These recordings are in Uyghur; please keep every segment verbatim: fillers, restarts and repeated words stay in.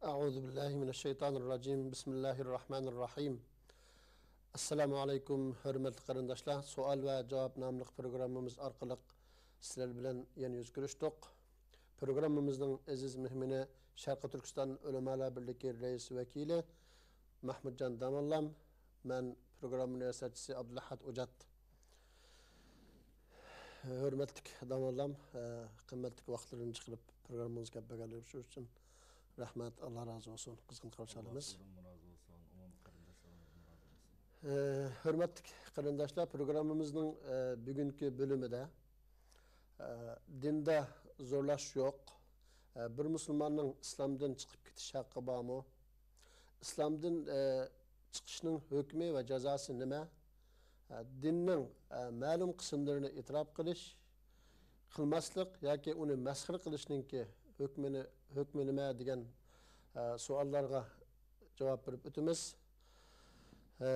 أعوذ بالله من الشيطان الرجيم. بسم الله الرحمن الرحيم. ئەسسالامۇ ئەلەيكۇم، ھۆرمەتلىك قېرىنداشلار. سوئال ۋە جاۋاب ناملىق پروگراممىمىز ئارقىلىق سىلەر بىلەن يەنە يۈز كۆرۈشتۇق. پروگراممىمىزنىڭ ئەزىز مېھمىنى شەرقىي تۈركىستان ئۆلىمالار بىرلىكى رەئىس ۋەكىلى مەھمۇتجان داموللام. مەن پروگرامما رىياسەتچىسى ئابدۇلئەھەد ئوجات. ھۆرمەتلىك داموللام، ئە، قىممەتلىك ۋاقىتلىرىنى چىقىرىپ پروگراممىمىزغا كەپ بەرگەنلىكى ئۈچۈن رەھمەت، ئاللا رازى بولسۇن. قىزغىن قارشى ئالىمىز. ئاللا سىزدىن رازى بولسۇن، ئومۇمىي قېرىنداشلىرىمىزدىن رازى بولسۇن. ئە، ھۆرمەتلىك قېرىنداشلار، پروگراممىمىزنىڭ، ئە، بۈگۈنكى بۆلۈمىدە، ئە، دىندا زورلاش يوق. ئە، بىر مۇسۇلماننىڭ ئىسلامدىن چىقىپ كېتىش ھەققى بارمۇ؟ ئىسلامدىن، ئە، چىقىشنىڭ ھۆكمى ۋە جازاسى نېمە؟ ئە، دىننىڭ، ئە، مەلۇم قىسىملىرىنى ئېتىراپ قىلىش، قىلماسلىق ياكى ئۇنى مەسخىرە قىلىشنىڭكى ھۆكمىنى، ھۆكمى نېمە دېگەن، ئە، سوئاللارغا جاۋاب بېرىپ ئۆتىمىز. ئە،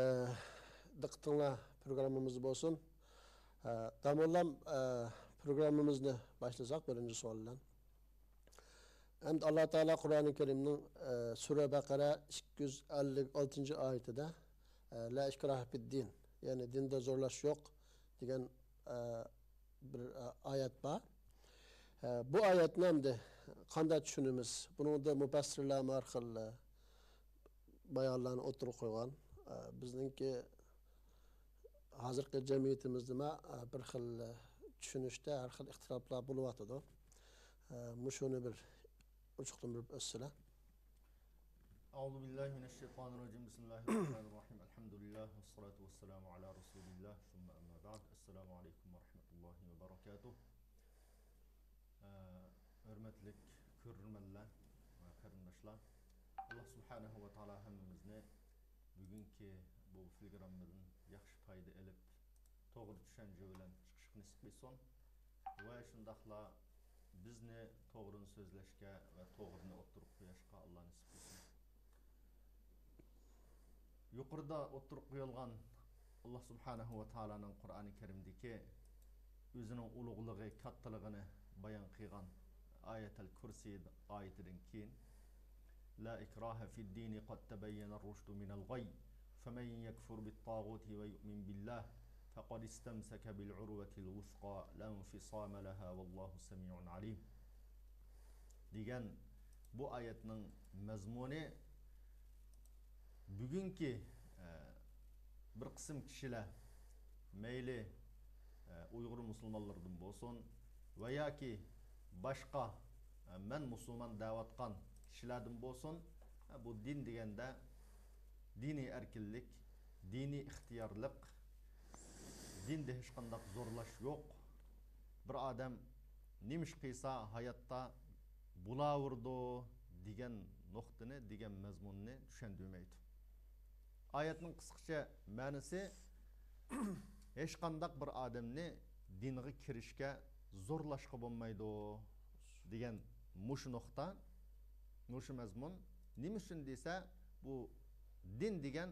دىققىتىڭلار پروگراممىمىزدا بولسۇن. ئە، داموللام، ئە، پروگراممىمىزنى باشلىساق بىرىنچى سوئال بىلەن. ئەمدى ئاللا تائالا قۇرئانى كەرىمنىڭ، ئە، سۈرە بەقەرە ئىككى يۈز ئەللىك ئالتىنچى ئايىتىدە، ئە، لا ئىكراھە فىددىن، يەنى دىندا زورلاش يوق دېگەن، ئە، بىر، ئە، ئايەت بار. ئە، بۇ ئايەتنى ئەمدى قانداق چۈشىنىمىز؟ بۇنىڭدا مۇپەسسىرلەرمۇ ھەر خىل، ئە، بايانلارنى ئوتتۇرىغا قويغان. ئە، بىزنىڭكى ھازىرقى جەمئىيىتىمىزدىمۇ، ئە، بىر خىل، ئە، چۈشىنىشتە ھەر خىل ئىختىلاپلار بولۇۋاتىدۇ. ئە، مۇشۇنى بىر ئوچۇقلىندۇرۇپ ئۆتسىلە. أعوذ بالله من الشيطان الرجيم. بسم الله الرحمن الرحيم. الحمد لله والصلاة والسلام على رسول الله. ثم أما بعد. السلام عليكم ورحمة الله وبركاته. ئە، ھۆرمەتلىك كۆرۈرمەنلەر ۋە قېرىنداشلار، ئاللا سۇبھانەھۇ ۋە تائالا ھەممىمىزنى بۈگۈنكى بۇ فىلگراممىدىن ياخشى پايدا ئېلىپ، توغرا چۈشەنچە بىلەن چىقىشقا نېسىپ قىلسۇن ۋە شۇنداقلا بىزنى توغرىنى سۆزلەشكە ۋە توغرىنى ئوتتۇرىغا قويۇشقا ئاللا نېسىپ قىلسۇن. يۇقىرىدا ئوتتۇرىغا قويۇلغان ئاللا سۇبھانەھۇ ۋە تائالانىڭ قۇرئانى كەرىمدىكى ئۆزىنىڭ ئۇلۇغلۇقى، كاتتىلىقىنى بايان قىلغان ئايەتەل كۇرسى ئايىتىدىن كېيىن، لا إكراه في الدين قد تبين الرشد من الغي، فمن يكفر بالطاغوت ويؤمن بالله فقد استمسك بالعروة الوثقى لا انفصام لها والله سميع عليم دېگەن بۇ ئايەتنىڭ مەزمۇنى بۈگۈنكى، ئە، بىر قىسىم كىشىلەر، مەيلى، ئە، ئۇيغۇر مۇسۇلمانلىرىدىن بولسۇن ۋە ياكى باشقا، ئە، مەن مۇسۇلمان دەۋاتقان كىشىلەردىن بولسۇن، ئە، بۇ دىن دېگەندە دىنىي ئەركىنلىك، دىنىي ئىختىيارلىق، دىندا ھېچقانداق زورلاش يوق. بىر ئادەم نېمە ئىش قىلسا ھاياتتا بولاۋېرىدۇ دېگەن نۇقتىنى، دېگەن مەزمۇننى چۈشەندۈرمەيدۇ. ئايەتنىڭ قىسقىچە مەنىسى، ھېچقانداق بىر ئادەمنى دىنغا كىرىشكە زورلاشقا بولمايدۇ دېگەن مۇشۇ نۇقتا، مۇشۇ مەزمۇن. نېمە ئۈچۈن دېسە، بۇ دىن دېگەن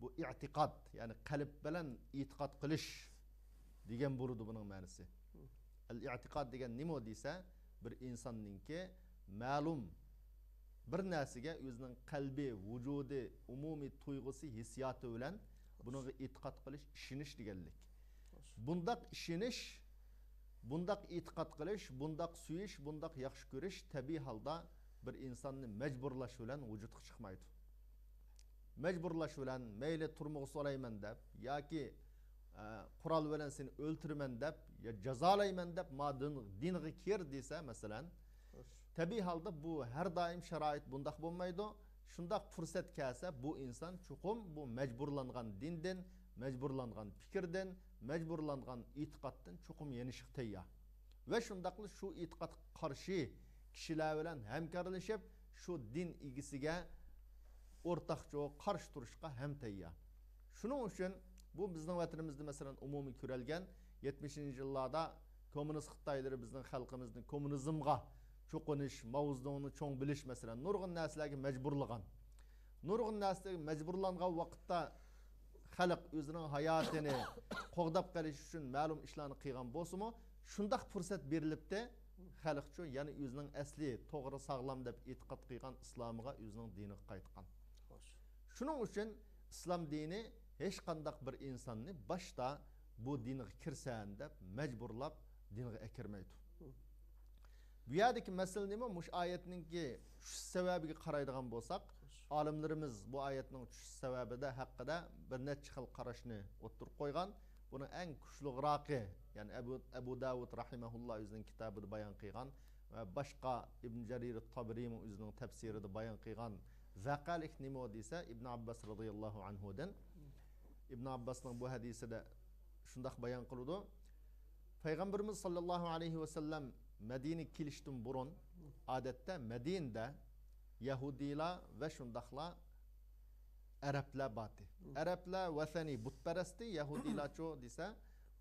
بۇ ئېتىقاد، يەنى قەلب بىلەن ئېتىقاد قىلىش دېگەن بولىدۇ بۇنىڭ مەنىسى. ئەل ئېتىقاد دېگەن نېمە دېسە، بىر ئىنساننىڭكى مەلۇم بىر نەرسىگە ئۆزىنىڭ قەلبى، ۋۇجۇدى، ئومۇمىي تۇيغۇسى، ھېسسىياتى بىلەن بۇنىڭغا ئېتىقاد قىلىش، ئىشىنىش دېگەنلىك. بۇنداق ئىشىنىش، بۇنداق ئېتىقاد قىلىش، بۇنداق سۆيۈش، بۇنداق ياخشى كۆرۈش تەبىئىي ھالدا بىر ئىنساننى مەجبۇرلاش بىلەن ۋۇجۇدقا چىقمايدۇ. مەجبۇرلاش بىلەن، مەيلى تۈرمىگە سولايمەن دەپ ياكى، ئە، قورال بىلەن سېنى ئۆلتۈرىمەن دەپ يا جازالايمەن دەپ ما دىن، دىنغا كىر دېسە، مەسىلەن، تەبىئىي ھالدا بۇ ھەر دائىم شارائىت بۇنداق بولمايدۇ. شۇنداق پۇرسەت كەلسە، بۇ ئىنسان چوقۇم بۇ مەجبۇرلانغان دىندىن، مەجبۇرلانغان پىكىردىن، مەجبۇرلانغان ئېتىقادتىن چوقۇم يېنىشقا تەييار. ۋە شۇنداقلا شۇ ئېتىقادقا قارشى كىشىلەر بىلەن ھەمكارلىشىپ، شۇ دىن ئىگىسىگە ئورتاقچە قارشى تۇرۇشقا ھەم تەييار. شۇنىڭ ئۈچۈن بۇ بىزنىڭ ۋەتىنىمىزدە، مەسىلەن، ئومۇمىي كۆرۈلگەن يەتمىشىنچى يىللاردا كوممۇنىست خىتايلىرى بىزنىڭ خەلقىمىزنى كوممۇنىزمغا چوقۇنۇش، ماۋزېدۇڭنى چوڭ بىلىش، مەسىلەن، نۇرغۇن نەرسىلەرگە مەجبۇرلىغان. نۇرغۇن نەرسىلەرگە مەجبۇرلانغان ۋاقىتتا خەلق ئۆزىنىڭ ھاياتىنى قوغداپ قېلىش ئۈچۈن مەلۇم ئىشلارنى قىلغان بولسىمۇ، شۇنداق پۇرسەت بېرىلىپتى، خەلقچۇ يەنە ئۆزىنىڭ ئەسلى توغرا، ساغلام دەپ ئېتىقاد قىلغان ئىسلامىغا، ئۆزىنىڭ دىنىغا قايتقان. خوش. شۇنىڭ ئۈچۈن ئىسلام دىنى ھېچقانداق بىر ئىنساننى باشتا بۇ دىنغا كىرسەن دەپ مەجبۇرلاپ دىنغا ئەكىرمەيدۇ. بۇ يەردىكى مەسىلە نېمە؟ مۇشۇ ئايەتنىڭكى چۈشۈش سەۋەبىگە قارايدىغان بولساق، ئالىملىرىمىز بۇ ئايەتنىڭ چۈشۈش سەۋەبىدە ھەققىدە بىر نەچچە خىل قاراشنى ئوتتۇرىغا قويغان. بۇنىڭ ئەڭ كۈچلۈكراقى، يەنى ئەبۇ، ئەبۇ داۋۇد راھىمەھۇللا ئۆزىنىڭ كىتابىدا بايان قىلغان ۋە باشقا ئىبن جەرىر تابىرىمۇ ئۆزىنىڭ تەپسىرىدە بايان قىلغان ۋەقەلىك نېمە دېسە، ئىبن ئابباس رازىياللاھۇ ئەنھۇدىن. ئىبن ئابباسنىڭ بۇ ھەدىسىدە شۇنداق بايان قىلىدۇ. پەيغەمبىرىمىز ساللاللاھۇ ئەلەيھى ۋەسەللەم مەدىنىگە كېلىشتىن بۇرۇن، ئادەتتە مەدىنىدە يەھۇدىيلار ۋە شۇنداقلا ئەرەبلەر بارتى. ئەرەبلەر ۋەسەنىي، بۇتپەرەستى، يەھۇدىيلارچۇ دېسە،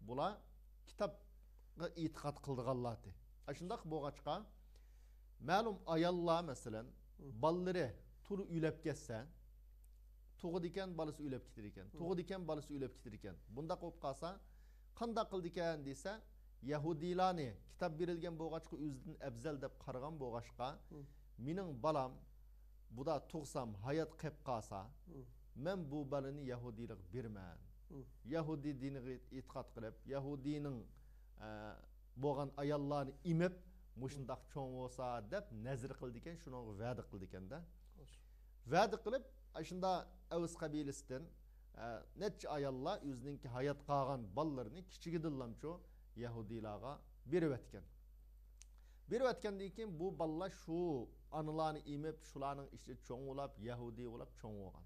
بۇلار كىتابقا ئېتىقاد قىلىدىغانلارتى. ئاشۇنداق بولغاچقا، مەلۇم ئاياللار، مەسىلەن، بالىلىرى تۇرا ئۆلۈپ كەتسە، تۇغىدىكەن، بالىسى ئۆلۈپ كېتىدىكەن، تۇغىدىكەن، بالىسى ئۆلۈپ كېتىدىكەن. بۇنداق بولۇپ قالسا، قانداق قىلىدىكەن دېسە، يەھۇدىيلارنى، كىتاب بېرىلگەن بولغاچقا، ئۆزىدىن ئەۋزەل دەپ قارىغان بولغاچقا، مېنىڭ بالام بۇدا تۇغسام، ھايات قېپ قالسا، مەن بۇ بالىنى يەھۇدىيلارغا بېرىمەن. يەھۇدىي دىنىغا ئېتىقاد قىلىپ، يەھۇدىينىڭ، ئە، بولغان ئاياللارنى ئېمىپ، مۇشۇنداق چوڭ بولسا دەپ نەزىر قىلىدىكەن، شۇنىڭغا ۋەدە قىلىدىكەن-دە. خوش. ۋەدە قىلىپ، ئاشۇندا ئەۋس قەبىلىسىدىن، ئە، نەچچە ئاياللار ئۆزىنىڭكى ھايات قالغان بالىلىرىنى كىچىكىدىنلامچۇ يەھۇدىيلارغا بېرىۋەتكەن. بېرىۋەتكەندىن كېيىن بۇ بالىلار شۇ ئانىلارنى ئېمىپ، شۇلارنىڭ ئىچىدە چوڭ بولاپ، يەھۇدىي بولاپ چوڭ بولغان.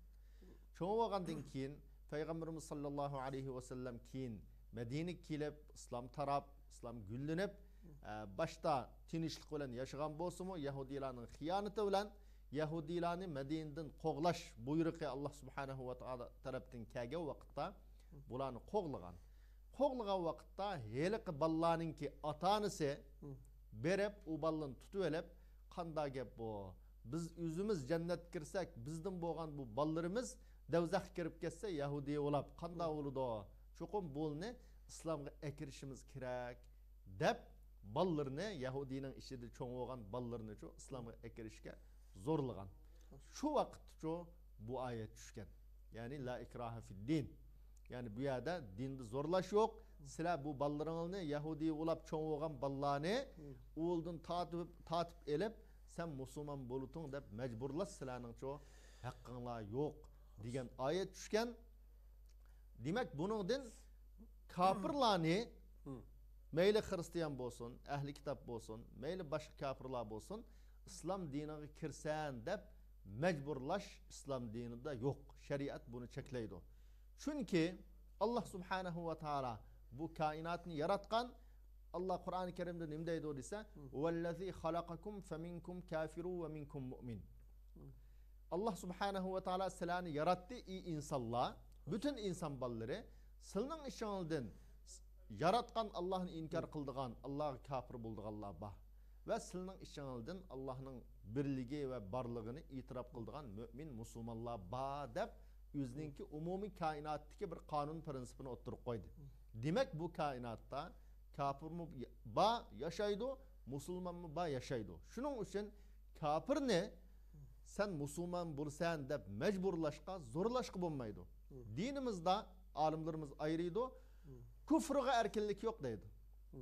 چوڭ بولغاندىن كېيىن پەيغەمبىرىمىز ساللاللاھۇ ئەلەيھى ۋەسەللەم كېيىن مەدىنىگە كېلىپ، ئىسلام تاراپ، ئىسلام گۈللىنىپ، ئە، باشتا تىنچلىق بىلەن ياشىغان بولسىمۇ، يەھۇدىيلارنىڭ خىيانىتى بىلەن يەھۇدىيلارنى مەدىنىدىن قوغلاش بۇيرۇقى ئاللا سۇبھانەھۇ ۋە تائالا تەرەپتىن كەلگەن ۋاقىتتا بۇلارنى قوغلىغان. قوغلىغان ۋاقىتتا ھېلىقى بالىلارنىڭكى ئاتا-ئانىسى بېرىپ، ئۇ بالىلارنى تۇتۇۋېلىپ، قاندا گەپ بۇ؟ بىز ئۆزىمىز جەننەتكە كىرسەك، بىزدىن بولغان بۇ بالىلىرىمىز دەۋزەخكە كىرىپ كەتسە، يەھۇدىي بولاپ قاندا بولىدۇ؟ چوقۇم بۇلىنى ئىسلامغا ئەكىرىشىمىز كېرەك، دەپ بالىلىرىنى، يەھۇدىينىڭ ئىچىدە چوڭ بولغان بالىلىرىنىچۇ ئىسلامغا ئەكىرىشكە زورلىغان. شۇ ۋاقىتتىچۇ بۇ ئايەت چۈشكەن. يەنى لا ئىكراھە فىددىن. يەنى بۇ يەردە دىندا زورلاش يوق. سىلەر بۇ بالىلىرىڭلارنى، يەھۇدىي بولاپ چوڭ بولغان بالىلارنى ئۇلدىن تارتىپ، تارتىپ ئېلىپ، سەن مۇسۇلمان بولۇتۇڭ دەپ مەجبۇرلاش سىلەرنىڭچۇ ھەققىڭلار يوق دېگەن ئايەت چۈشكەن. دېمەك، بۇنىڭدىن كاپىرلارنى، مەيلى خىرىستىيان بولسۇن، ئەھلى كىتاب بولسۇن، مەيلى باشقا كاپىرلار بولسۇن، ئىسلام دىنىغا كىرسەن دەپ مەجبۇرلاش ئىسلام دىنىدا يوق. شەرىئەت بۇنى چەكلەيدۇ. چۈنكى ئاللا سۇبھانەھۇ ۋە تائالا بۇ كائىناتنى ياراتقان. ئاللا قۇرئانى كەرىمدە نېمە دەيدۇ دېسە، ھۇۋەللەزى خەلەقەكۇم فەمىنكۇم كافىرۇ ۋە مىنكۇم مۇئمىن. ئاللا سۇبھانەھۇ ۋە تائالا سىلەرنى ياراتتى، ئى ئىنسانلار، پۈتۈن ئىنسان بالىلىرى. سىلىنىڭ ئىچىڭلاردىن ياراتقان ئاللانى ئىنكار قىلىدىغان، ئاللاغا كاپىر بولىدىغانلار بار. ۋە سىلىنىڭ ئىچىڭلاردىن ئاللانىڭ بىرلىكى ۋە بارلىقىنى ئېتىراپ قىلىدىغان مۆمىن مۇسۇلمانلار بار دەپ، ئۆزىنىڭكى ئومۇمىي كائىناتتىكى بىر قانۇن پىرىنسىپىنى ئوتتۇرىغا قويدى. دېمەك، بۇ كائىناتتا كاپىرمۇ بار ياشايدۇ، مۇسۇلمانمۇ بار ياشايدۇ. شۇنىڭ ئۈچۈن كاپىرنى سەن مۇسۇلمان بولىسەن دەپ مەجبۇرلاشقا، زورلاشقا بولمايدۇ. دىنىمىزدا ئالىملىرىمىز ئايرىيدۇ. كۇفرىغا ئەركىنلىك يوق دەيدۇ.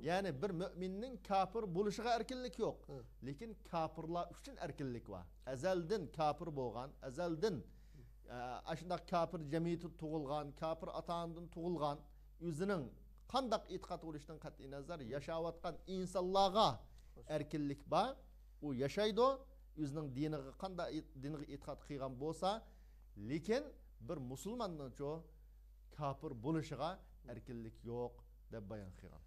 يەنى بىر مۆمىننىڭ كاپىر بولۇشىغا ئەركىنلىك يوق. لېكىن كاپىرلار ئۈچۈن ئەركىنلىك بار. ئەزەلدىن كاپىر بولغان، ئەزەلدىن، ئە، ئاشۇنداق كاپىر جەمئىيىتىدە تۇغۇلغان، كاپىر ئاتا-ئانىدىن تۇغۇلغان، ئۆزىنىڭ قانداق ئېتىقاد بولۇشىدىن قەتئىينەزەر، ياشاۋاتقان ئىنسانلارغا ئەركىنلىك بار. ئۇ ياشايدۇ، ئۆزىنىڭ دىنىغا قانداق ئېت-، دىنىغا ئېتىقاد قىلغان بولسا، لېكىن بىر مۇسۇلماننىڭچۇ كاپىر بولۇشىغا ئەركىنلىك يوق، دەپ بايان قىلغان.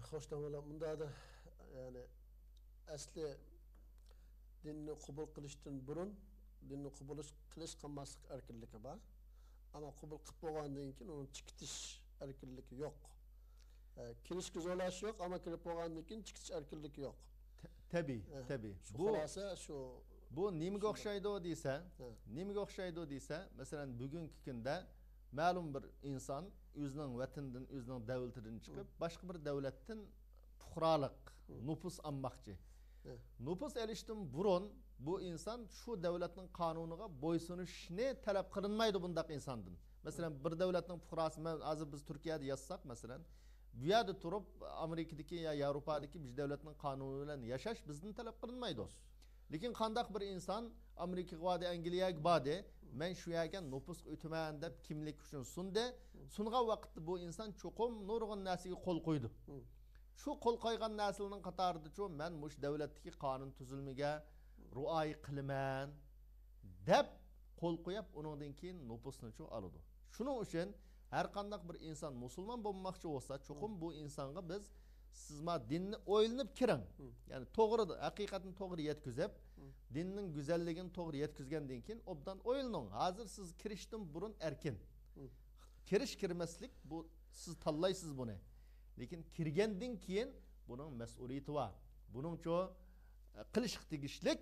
خوش، تاماملا مۇنداقتا، يەنى ئەسلى دىننى قوبۇل قىلىشتىن بۇرۇن دىننى قوبۇل قىلىش، قىلماسلىق ئەركىنلىكى بار. ئەمما قوبۇل قىلىپ بولغاندىن كېيىن ئۇنى چىقىتىش ئەركىنلىكى يوق. ئە، كىرىشكە زورلاش يوق، ئەمما كىرىپ بولغاندىن كېيىن چىقىش ئەركىنلىكى يوق. تە-، تەبىئىي، ئە، تەبىئىي. شۇ بۇ، خۇلاسە شۇ. بۇ نېمىگە ئوخشايدۇ دېسە، ھە. نېمىگە ئوخشايدۇ دېسە، مەسىلەن، بۈگۈنكى كۈندە مەلۇم بىر ئىنسان ئۆزىنىڭ ۋەتىنىدىن، ئۆزىنىڭ دەۋلىتىدىن چىقىپ، ھە. باشقا بىر دەۋلەتتىن پۇق پۇقرالىق، نوپۇس ئالماقچى. نوپۇس ئېلىشتىن بۇرۇن بۇ ئىنسان شۇ دۆلەتنىڭ قانۇنىغا بويسۇنۇشنى تەلەپ قىلىنمايدۇ بۇنداق ئىنساندىن. مەسىلەن، بىر دۆلەتنىڭ پۇقراسى، مەن ھازىر بىز تۈركىيەدە ياشىساق، مەسىلەن، بۇ يەردە تۇرۇپ ئامېرىكىدىكى يا ياۋروپادىكى بىر دۆلەتنىڭ قانۇنى بىلەن ياشاش بىزدىن تەلەپ قىلىنمايدۇ. لېكىن قانداق بىر ئىنسان ئامېرىكىغا باردى، ئەنگلىيەگە باردى، مەن شۇ يەرگە نوپۇسقا ئۆتىمەن دەپ كىملىك ئۈچۈن سۇندى. سۇنغان ۋاقىتتا بۇ ئىنسان چوقۇم نۇرغۇن نەرسىگە قول قويىدۇ. شۇ قول قويغان نەرسىلەرنىڭ قاتارىدىچۇ مەن مۇشۇ دۆلەتتىكى قانۇن تۈزۈلمىگە رىئايە قىلىمەن دەپ قول قويۇپ، ئۇنىڭدىن كېيىن نوپۇسنىچۇ ئالىدۇ. شۇنىڭ ئۈچۈن ھەر قانداق بىر ئىنسان مۇسۇلمان بولماقچى بولسا، چوقۇم بۇ ئىنسانغا بىز، سىز ما دىننى ئويلىنىپ كىرىڭ. يەنى توغرا، ھەقىقەتنى توغرا يەتكۈزۈپ، دىننىڭ گۈزەللىكىنى توغرا يەتكۈزگەندىن كېيىن ئوبدان ئويلىنىڭ. ھازىر سىز كىرىشتىن بۇرۇن ئەركىن. كىرىش كىرمەسلىك بۇ سىز تاللايسىز بۇنى. لېكىن كىرگەندىن كېيىن بۇنىڭ مەسئۇلىيىتى بار. بۇنىڭچۇ، ئە، قىلىشقا تېگىشلىك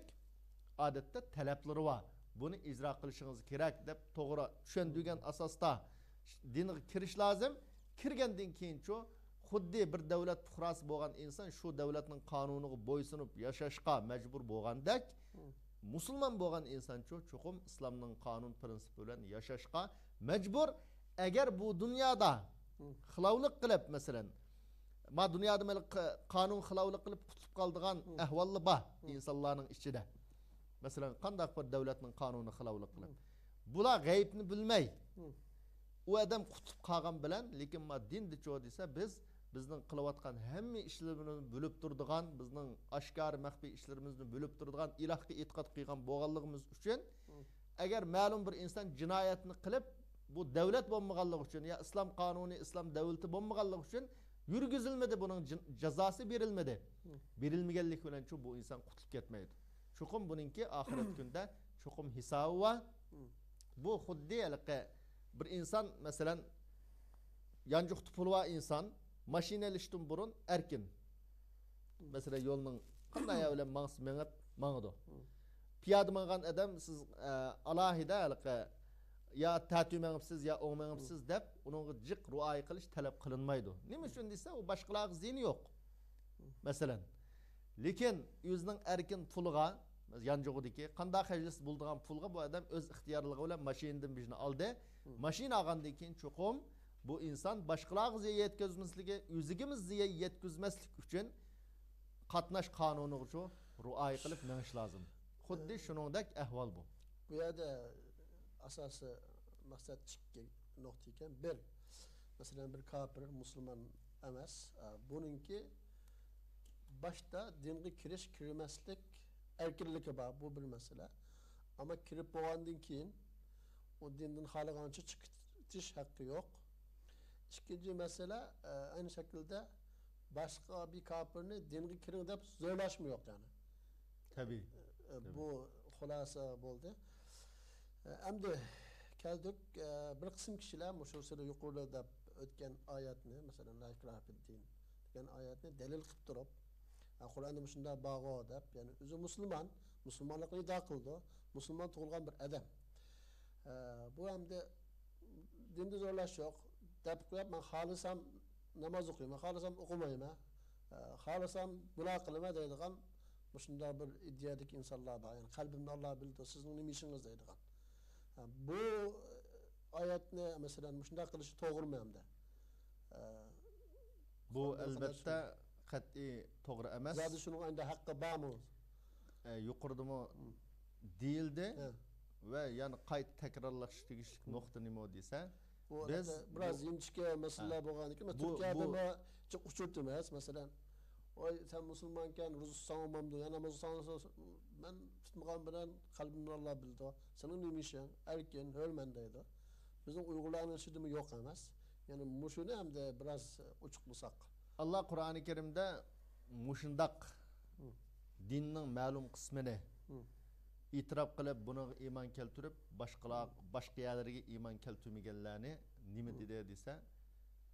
ئادەتتە تەلەپلىرى بار. بۇنى ئىجرا قىلىشىڭىز كېرەك دەپ توغرا چۈشەندۈرگەن ئاساستا دىنغا كىرىش لازىم. كىرگەندىن كېيىنچۇ خۇددى بىر دۆلەت پۇقراسى بولغان ئىنسان شۇ دۆلەتنىڭ قانۇنىغا بويسۇنۇپ ياشاشقا مەجبۇر بولغاندەك، مۇسۇلمان بولغان ئىنسانچۇ چوقۇم ئىسلامنىڭ قانۇن پرىنسىپى بىلەن ياشاشقا مەجبۇر. ئەگەر بۇ دۇنيادا خىلاۋلىق قىلىپ، مەسىلەن، ما دۇنيادا مەلە قا-، قانۇن خىلاۋلىق قىلىپ قۇتۇلۇپ قالىدىغان ئەھۋاللار بار ئىنسانلارنىڭ ئىچىدە. مەسىلەن، قانداق بىر دۆلەتنىڭ قانۇنى خىلاۋلىق قىلىپ. بۇلار غەيىبنى بىلمەي. ئۇ ئادەم قۇتۇلۇپ قالغان بىلەن، لېكىن ما دىندىچۇ دېسە، بىز بىزنىڭ قىلىۋاتقان ھەممە ئىشلىرىمىزنى بىلىپ تۇرىدىغان، بىزنىڭ ئاشكارا مەخپىي ئىشلىرىمىزنى بىلىپ تۇرىدىغان، ئىلاھقا ئېتىقاد قىلغان بولغانلىقىمىز ئۈچۈن، ئەگەر مەلۇم بىر ئىنسان جىنايەتنى قىلىپ، بۇ دۆلەت بولمىغانلىقى ئۈچۈن يا ئىسلام قانۇنى، ئىسلام دۆلىتى بولمىغانلىقى ئۈچۈن يۈرگۈزۈلمىدى، بۇنىڭ جىن-، جازاسى بېرىلمىدى. بېرىلمىگەنلىكى بىلەنچۇ بۇ ئىنسان قۇتۇلۇپ كەتمەيدۇ. چوقۇم بۇنىڭكى ئاخىرەت كۈندە چوقۇم ھېسابى بار. بۇ خۇددى ھېلىقى بىر ئىنسان، مەسىلەن، يانچۇقتا پۇلى بار ئىنسان ماشىنا ئېلىشتىن بۇرۇن ئەركىن. مەسىلەن، يولنىڭ قانداق يەر بىلەن ماڭسا مېڭىپ ماڭىدۇ. پىيادە ماڭغان ئادەم سىز، ئە، ئالاھىدە ھېلىقى يا تەتۈر مېڭىپسىز، يا ئوڭ مېڭىپسىز دەپ ئۇنىڭغا جىق رىئايە قىلىش تەلەپ قىلىنمايدۇ. نېمە ئۈچۈن دېسە، ئۇ باشقىلارغا زىيىنى يوق. مەسىلەن، لېكىن ئۆزىنىڭ ئەركىن پۇلىغا، يانچۇقىدىكى قانداق خەجلىسە بولىدىغان پۇلغا بۇ ئادەم ئۆز ئىختىيارلىقى بىلەن ماشىنىدىن بىرنى ئالدى. ماشىنا ئالغاندىن كېيىن چوقۇم بۇ ئىنسان باشقىلارغا زىيان يەتكۈزمەسلىكى، ئۆزىگىمۇ زىيان يەتكۈزمەسلىك ئۈچۈن قاتناش قانۇنىغىچۇ رىئايە قىلىپ مېڭىش لازىم. خۇددى شۇنىڭدەك ئەھۋال بۇ. بۇ يەردە ئاساسىي مەقسەت ئىككى نۇقتا ئىكەن. بىر، مەسىلەن، بىر كاپىر، مۇسۇلمان ئەمەس. ئە، بۇنىڭكى باشتا دىنغا كىرىش، كىرمەسلىك ئەركىنلىكى بار. بۇ بىر مەسىلە. ئەمما كىرىپ بولغاندىن كېيىن ئۇ دىندىن خالىغانچە چىقىش ھەققى يوق. ئىككىنچى مەسىلە، ئە، ئەينى شەكىلدە باشقا بىر كاپىرنى دىنغا كىرىڭ دەپ زورلاشمۇ يوق، يەنى. تەبىئىي. ئە، بۇ خۇلاسە بولدى. ئە، ئەمدى كەلدۇق، ئە، بىر قىسىم كىشىلەر مۇشۇ سىلەر يۇقىرىدا دەپ ئۆتكەن ئايەتنى، مەسىلەن، لا ئىكراھە فىددىن دېگەن ئايەتنى دەلىل قىلىپ تۇرۇپ، ئە، قۇرئاندا مۇشۇنداق بارغۇ دەپ، يەنى ئۆزى مۇسۇلمان، مۇسۇلمانلىقىنى ئىدىئا قىلىدۇ، مۇسۇلمان تۇغۇلغان بىر ئادەم. ئە، بۇ ئەمدى دىندا زورلاش يوق. دەپ قويۇپ، مەن خالىسام ناماز ئوقۇيمەن، خالىسام ئوقۇمايمەن، ئە، خالىسام گۇناھ قىلىمەن دەيدىغان مۇشۇنداق بىر ئىدىيەدىكى ئىنسانلار بار. يەنى قەلبىمنى ئاللا بىلىدۇ، سىزنىڭ نېمە ئىشىڭىز دەيدىغان. ئە، بۇ ئايەتنى، مەسىلەن، مۇشۇنداق قىلىشى توغرىمۇ ئەمدى؟ ئە، بۇ، ئەلۋەتتە، قەتئىي توغرا ئەمەس. زادى شۇنىڭ ئەمدى ھەققى بارمۇ؟ ئە، يۇقىرىدىمۇ دېيىلدى ۋە يەنە قايتا تەكرارلاش تېگىشلىك نۇقتا نېمە دېسە، بۇ بىز بىراز بۇ يىنچىكە مەسىلىلەر بولغاندىكىن، بۇ، تۈركىيەدىمۇ جىق ئۇچۇرتىمىز، مەسىلەن، ۋاي، سەن مۇسۇلمانكەن، روزا تۇتساڭ بولمامدۇ؟ يا ناماز ئوقۇساڭ، مەن تۇتمىغان بىلەن قەلبىمنى ئاللا بىلىدۇ. سېنىڭ نېمە ئىشىڭ؟ ئەركىن، ھۆرمەن دەيدۇ. بىزنىڭ ئۇيغۇرلارنىڭ ئىچىدىمۇ يوق ئەمەس. يەنى مۇشۇنى ئەمدى بىراز ئوچۇقلىساق. ئاللا قۇرئانى كەرىمدە مۇشۇنداق دىننىڭ مەلۇم قىسمىنى ئېتىراپ قىلىپ، بۇنىڭغا ئىمان كەلتۈرۈپ، باشقىلار، باشقا يەرلەرگە ئىمان كەلتۈرمىگەنلەرنى نېمە دېدى دېسە،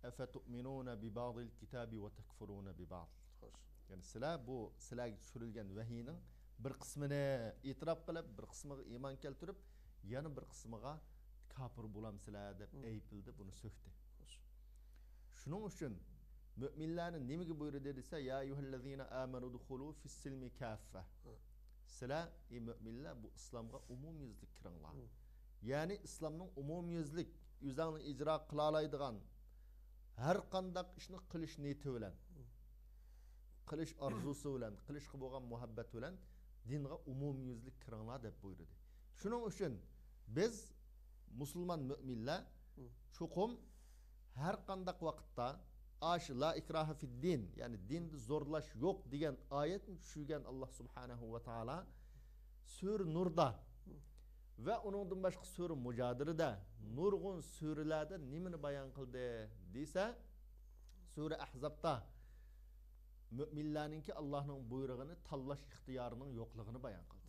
ئەفەتۇئمىنۇنە بىبەئزىل كىتابى ۋە تەكفۇرۇنە بىبەئز. خوش. يەنى سىلەر بۇ سىلەرگە چۈشۈرۈلگەن ۋەھىينىڭ بىر قىسمىنى ئېتىراپ قىلىپ، بىر قىسمىغا ئىمان كەلتۈرۈپ، يەنە بىر قىسمىغا كاپىر بولامسىلەر دەپ ئەيىبلىدى، بۇنى سۆكتى. خوش. شۇنىڭ ئۈچۈن مۆمىنلەرنى نېمىگە بۇيرۇدى دېسە، يا ئەييۇھەللەزىنە ئامەنۇ دۇخۇلۇ فىسسىلمى كاففە. سىلەر، ئى مۆمىنلەر، بۇ ئىسلامغا ئومۇميۈزلۈك كىرىڭلار. يەنى ئىسلامنىڭ ئومۇميۈزلۈك ئۆزەڭنى ئىجرا قىلالايدىغان ھەر قانداق ئىشنى قىلىش نىيىتى بىلەن، قىلىش ئارزۇسى بىلەن، قىلىشقا بولغان مۇھەببەت بىلەن دىنغا ئومۇميۈزلۈك كىرىڭلار دەپ بۇيرۇدى. شۇنىڭ ئۈچۈن بىز مۇسۇلمان مۆمىنلەر چوقۇم ھەر قانداق ۋاقىتتا ئاشۇ لا ئىكراھە فىددىن، يەنى دىندا زورلاش يوق دېگەن ئايەتنى چۈشۈرگەن ئاللا سۇبھانەھۇ ۋە تائالا سۈرە نۇردا ۋە ئۇنىڭدىن باشقا سۈرە مۇجادىلىدە، نۇرغۇن سۈرىلەردە نېمىنى بايان قىلدى دېسە، سۈرە ئەھزابتا مۆمىنلەرنىڭكى ئاللانىڭ بۇيرۇغىنى تاللاش ئىختىيارىنىڭ يوقلۇقىنى بايان قىلدى.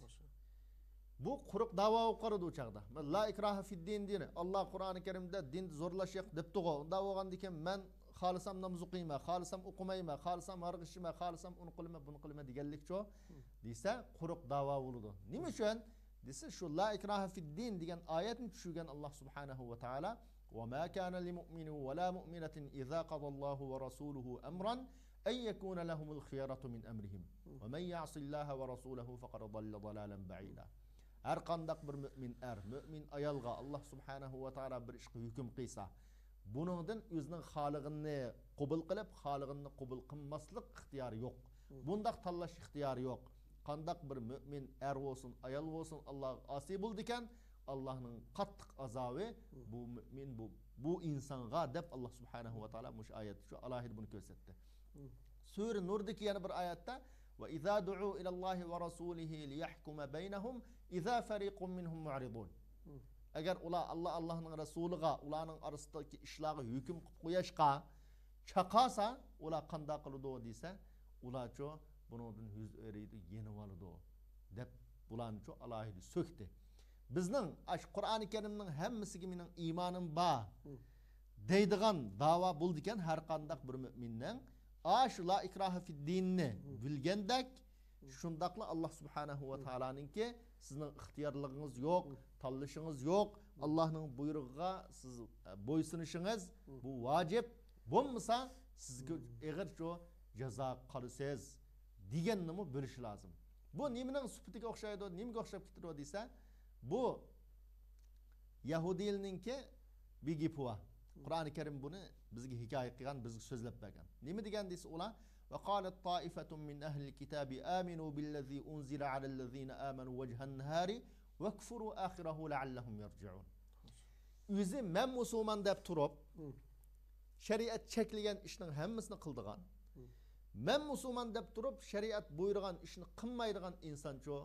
بۇ قۇرۇق داۋا بولۇپ قالىدۇ ئۇ چاغدا. مەن لا ئىكراھە فىددىن دېدى. ئاللا قۇرئانى كەرىمدە دىندا زورلاش يوق دەپتىغۇ. ئۇنداق بولغاندىكىن مەن خالىسام ناماز ئوقۇيمەن، خالىسام ئوقۇمايمەن، خالىسام ھارغا ئىچىمەن، خالىسام ئۇنى قىلىمەن، بۇنى قىلىمەن دېگەنلىكچۇ دېسە، قۇرۇق داۋا بولىدۇ. نېمە ئۈچۈن دېسە، شۇ لا ئىكراھە فىددىن دېگەن ئايەتنى چۈشۈرگەن ئاللا سۇبھانەھۇ ۋە تائالا، وما كان لمؤمن ولا مؤمنة إذا قضى الله ورسوله أمرا أن يكون لهم الخيرة من أمرهم ومن يعص الله ورسوله فقد ضل ضلالا بعيدا. ھەر قانداق بىر مۆمىن ئەر، مۆمىن ئايالغا ئاللا سۇبھانەھۇ ۋە تائالا بىر ئىشقا ھۆكۈم قىلسا، بۇنىڭدىن ئۆزىنىڭ خالىغىنىنى قوبۇل قىلىپ، خالىغىنىنى قوبۇل قىلماسلىق ئىختىيارى يوق. بۇنداق تاللاش ئىختىيارى يوق. قانداق بىر مۆمىن ئەر بولسۇن، ئايال بولسۇن، ئاللاغا ئاسىي بولىدىكەن، ئاللانىڭ قاتتىق ئازابى بۇ مۆمىن، بۇ، بۇ ئىنسانغا دەپ ئاللا سۇبھانەھۇ ۋە تائالا مۇشۇ ئايەتتە شۇ ئالاھىدە بۇنى كۆرسەتتى. سۈرە نۇردىكى يەنە بىر ئايەتتە، وإذا دعوا إلى الله ورسوله ليحكم بينهم إذا فريق منهم معرضون. ئەگەر ئۇلار ئاللا، ئاللانىڭ رەسۇلىغا، ئۇلارنىڭ ئارىسىدىكى ئىشلارغا ھۆكۈم قىلىپ قويۇشقا چاقالسا، ئۇلار قانداق قىلىدۇ دېسە، ئۇلارچۇ بۇنىڭدىن يۈز ئۆرۈيدۇ، يېنىۋالىدۇ دەپ بۇلارنىچۇ ئالاھىدە سۆكتى. بىزنىڭ ئاشۇ قۇرئانى كەرىمنىڭ ھەممىسىگە مېنىڭ ئىمانىم بار دەيدىغان داۋا بولىدىكەن ھەر قانداق بىر مۆمىننىڭ، ئاشۇ لا ئىكراھە فىددىننى بىلگەندەك، شۇنداقلا ئاللا سۇبھانەھۇ ۋە تائالانىڭكى سىزنىڭ ئىختىيارلىقىڭىز يوق، تاللىشىڭىز يوق، ئاللانىڭ بۇيرۇقىغا سىز، ئە، بويسۇنۇشىڭىز بۇ ۋاجىپ. بولمىسا سىزگە ئېغىرچۇ جازا قالىسىز دېگەننىمۇ بىلىشى لازىم. بۇ نېمىنىڭ سۈپىتىگە ئوخشايدۇ، نېمىگە ئوخشاپ كېتىدۇ دېسە، بۇ يەھۇدىيلىنىڭكى بىر گېپى بار. قۇرئانى كەرىم بۇنى بىزگە ھېكايە قىلغان، بىزگە سۆزلەپ بەرگەن. نېمە دېگەن دېسە ئۇلار، وقالت طائفة من أهل الكتاب آمنوا بالذي أنزل على الذين آمنوا وجه النهار واكفروا آخره لعلهم يرجعون. ئۆزى مەن مۇسۇلمان دەپ تۇرۇپ، شەرىئەت چەكلىگەن ئىشنىڭ ھەممىسىنى قىلىدىغان، مەن مۇسۇلمان دەپ تۇرۇپ، شەرىئەت بۇيرۇغان ئىشنى قىلمايدىغان ئىنسانچۇ،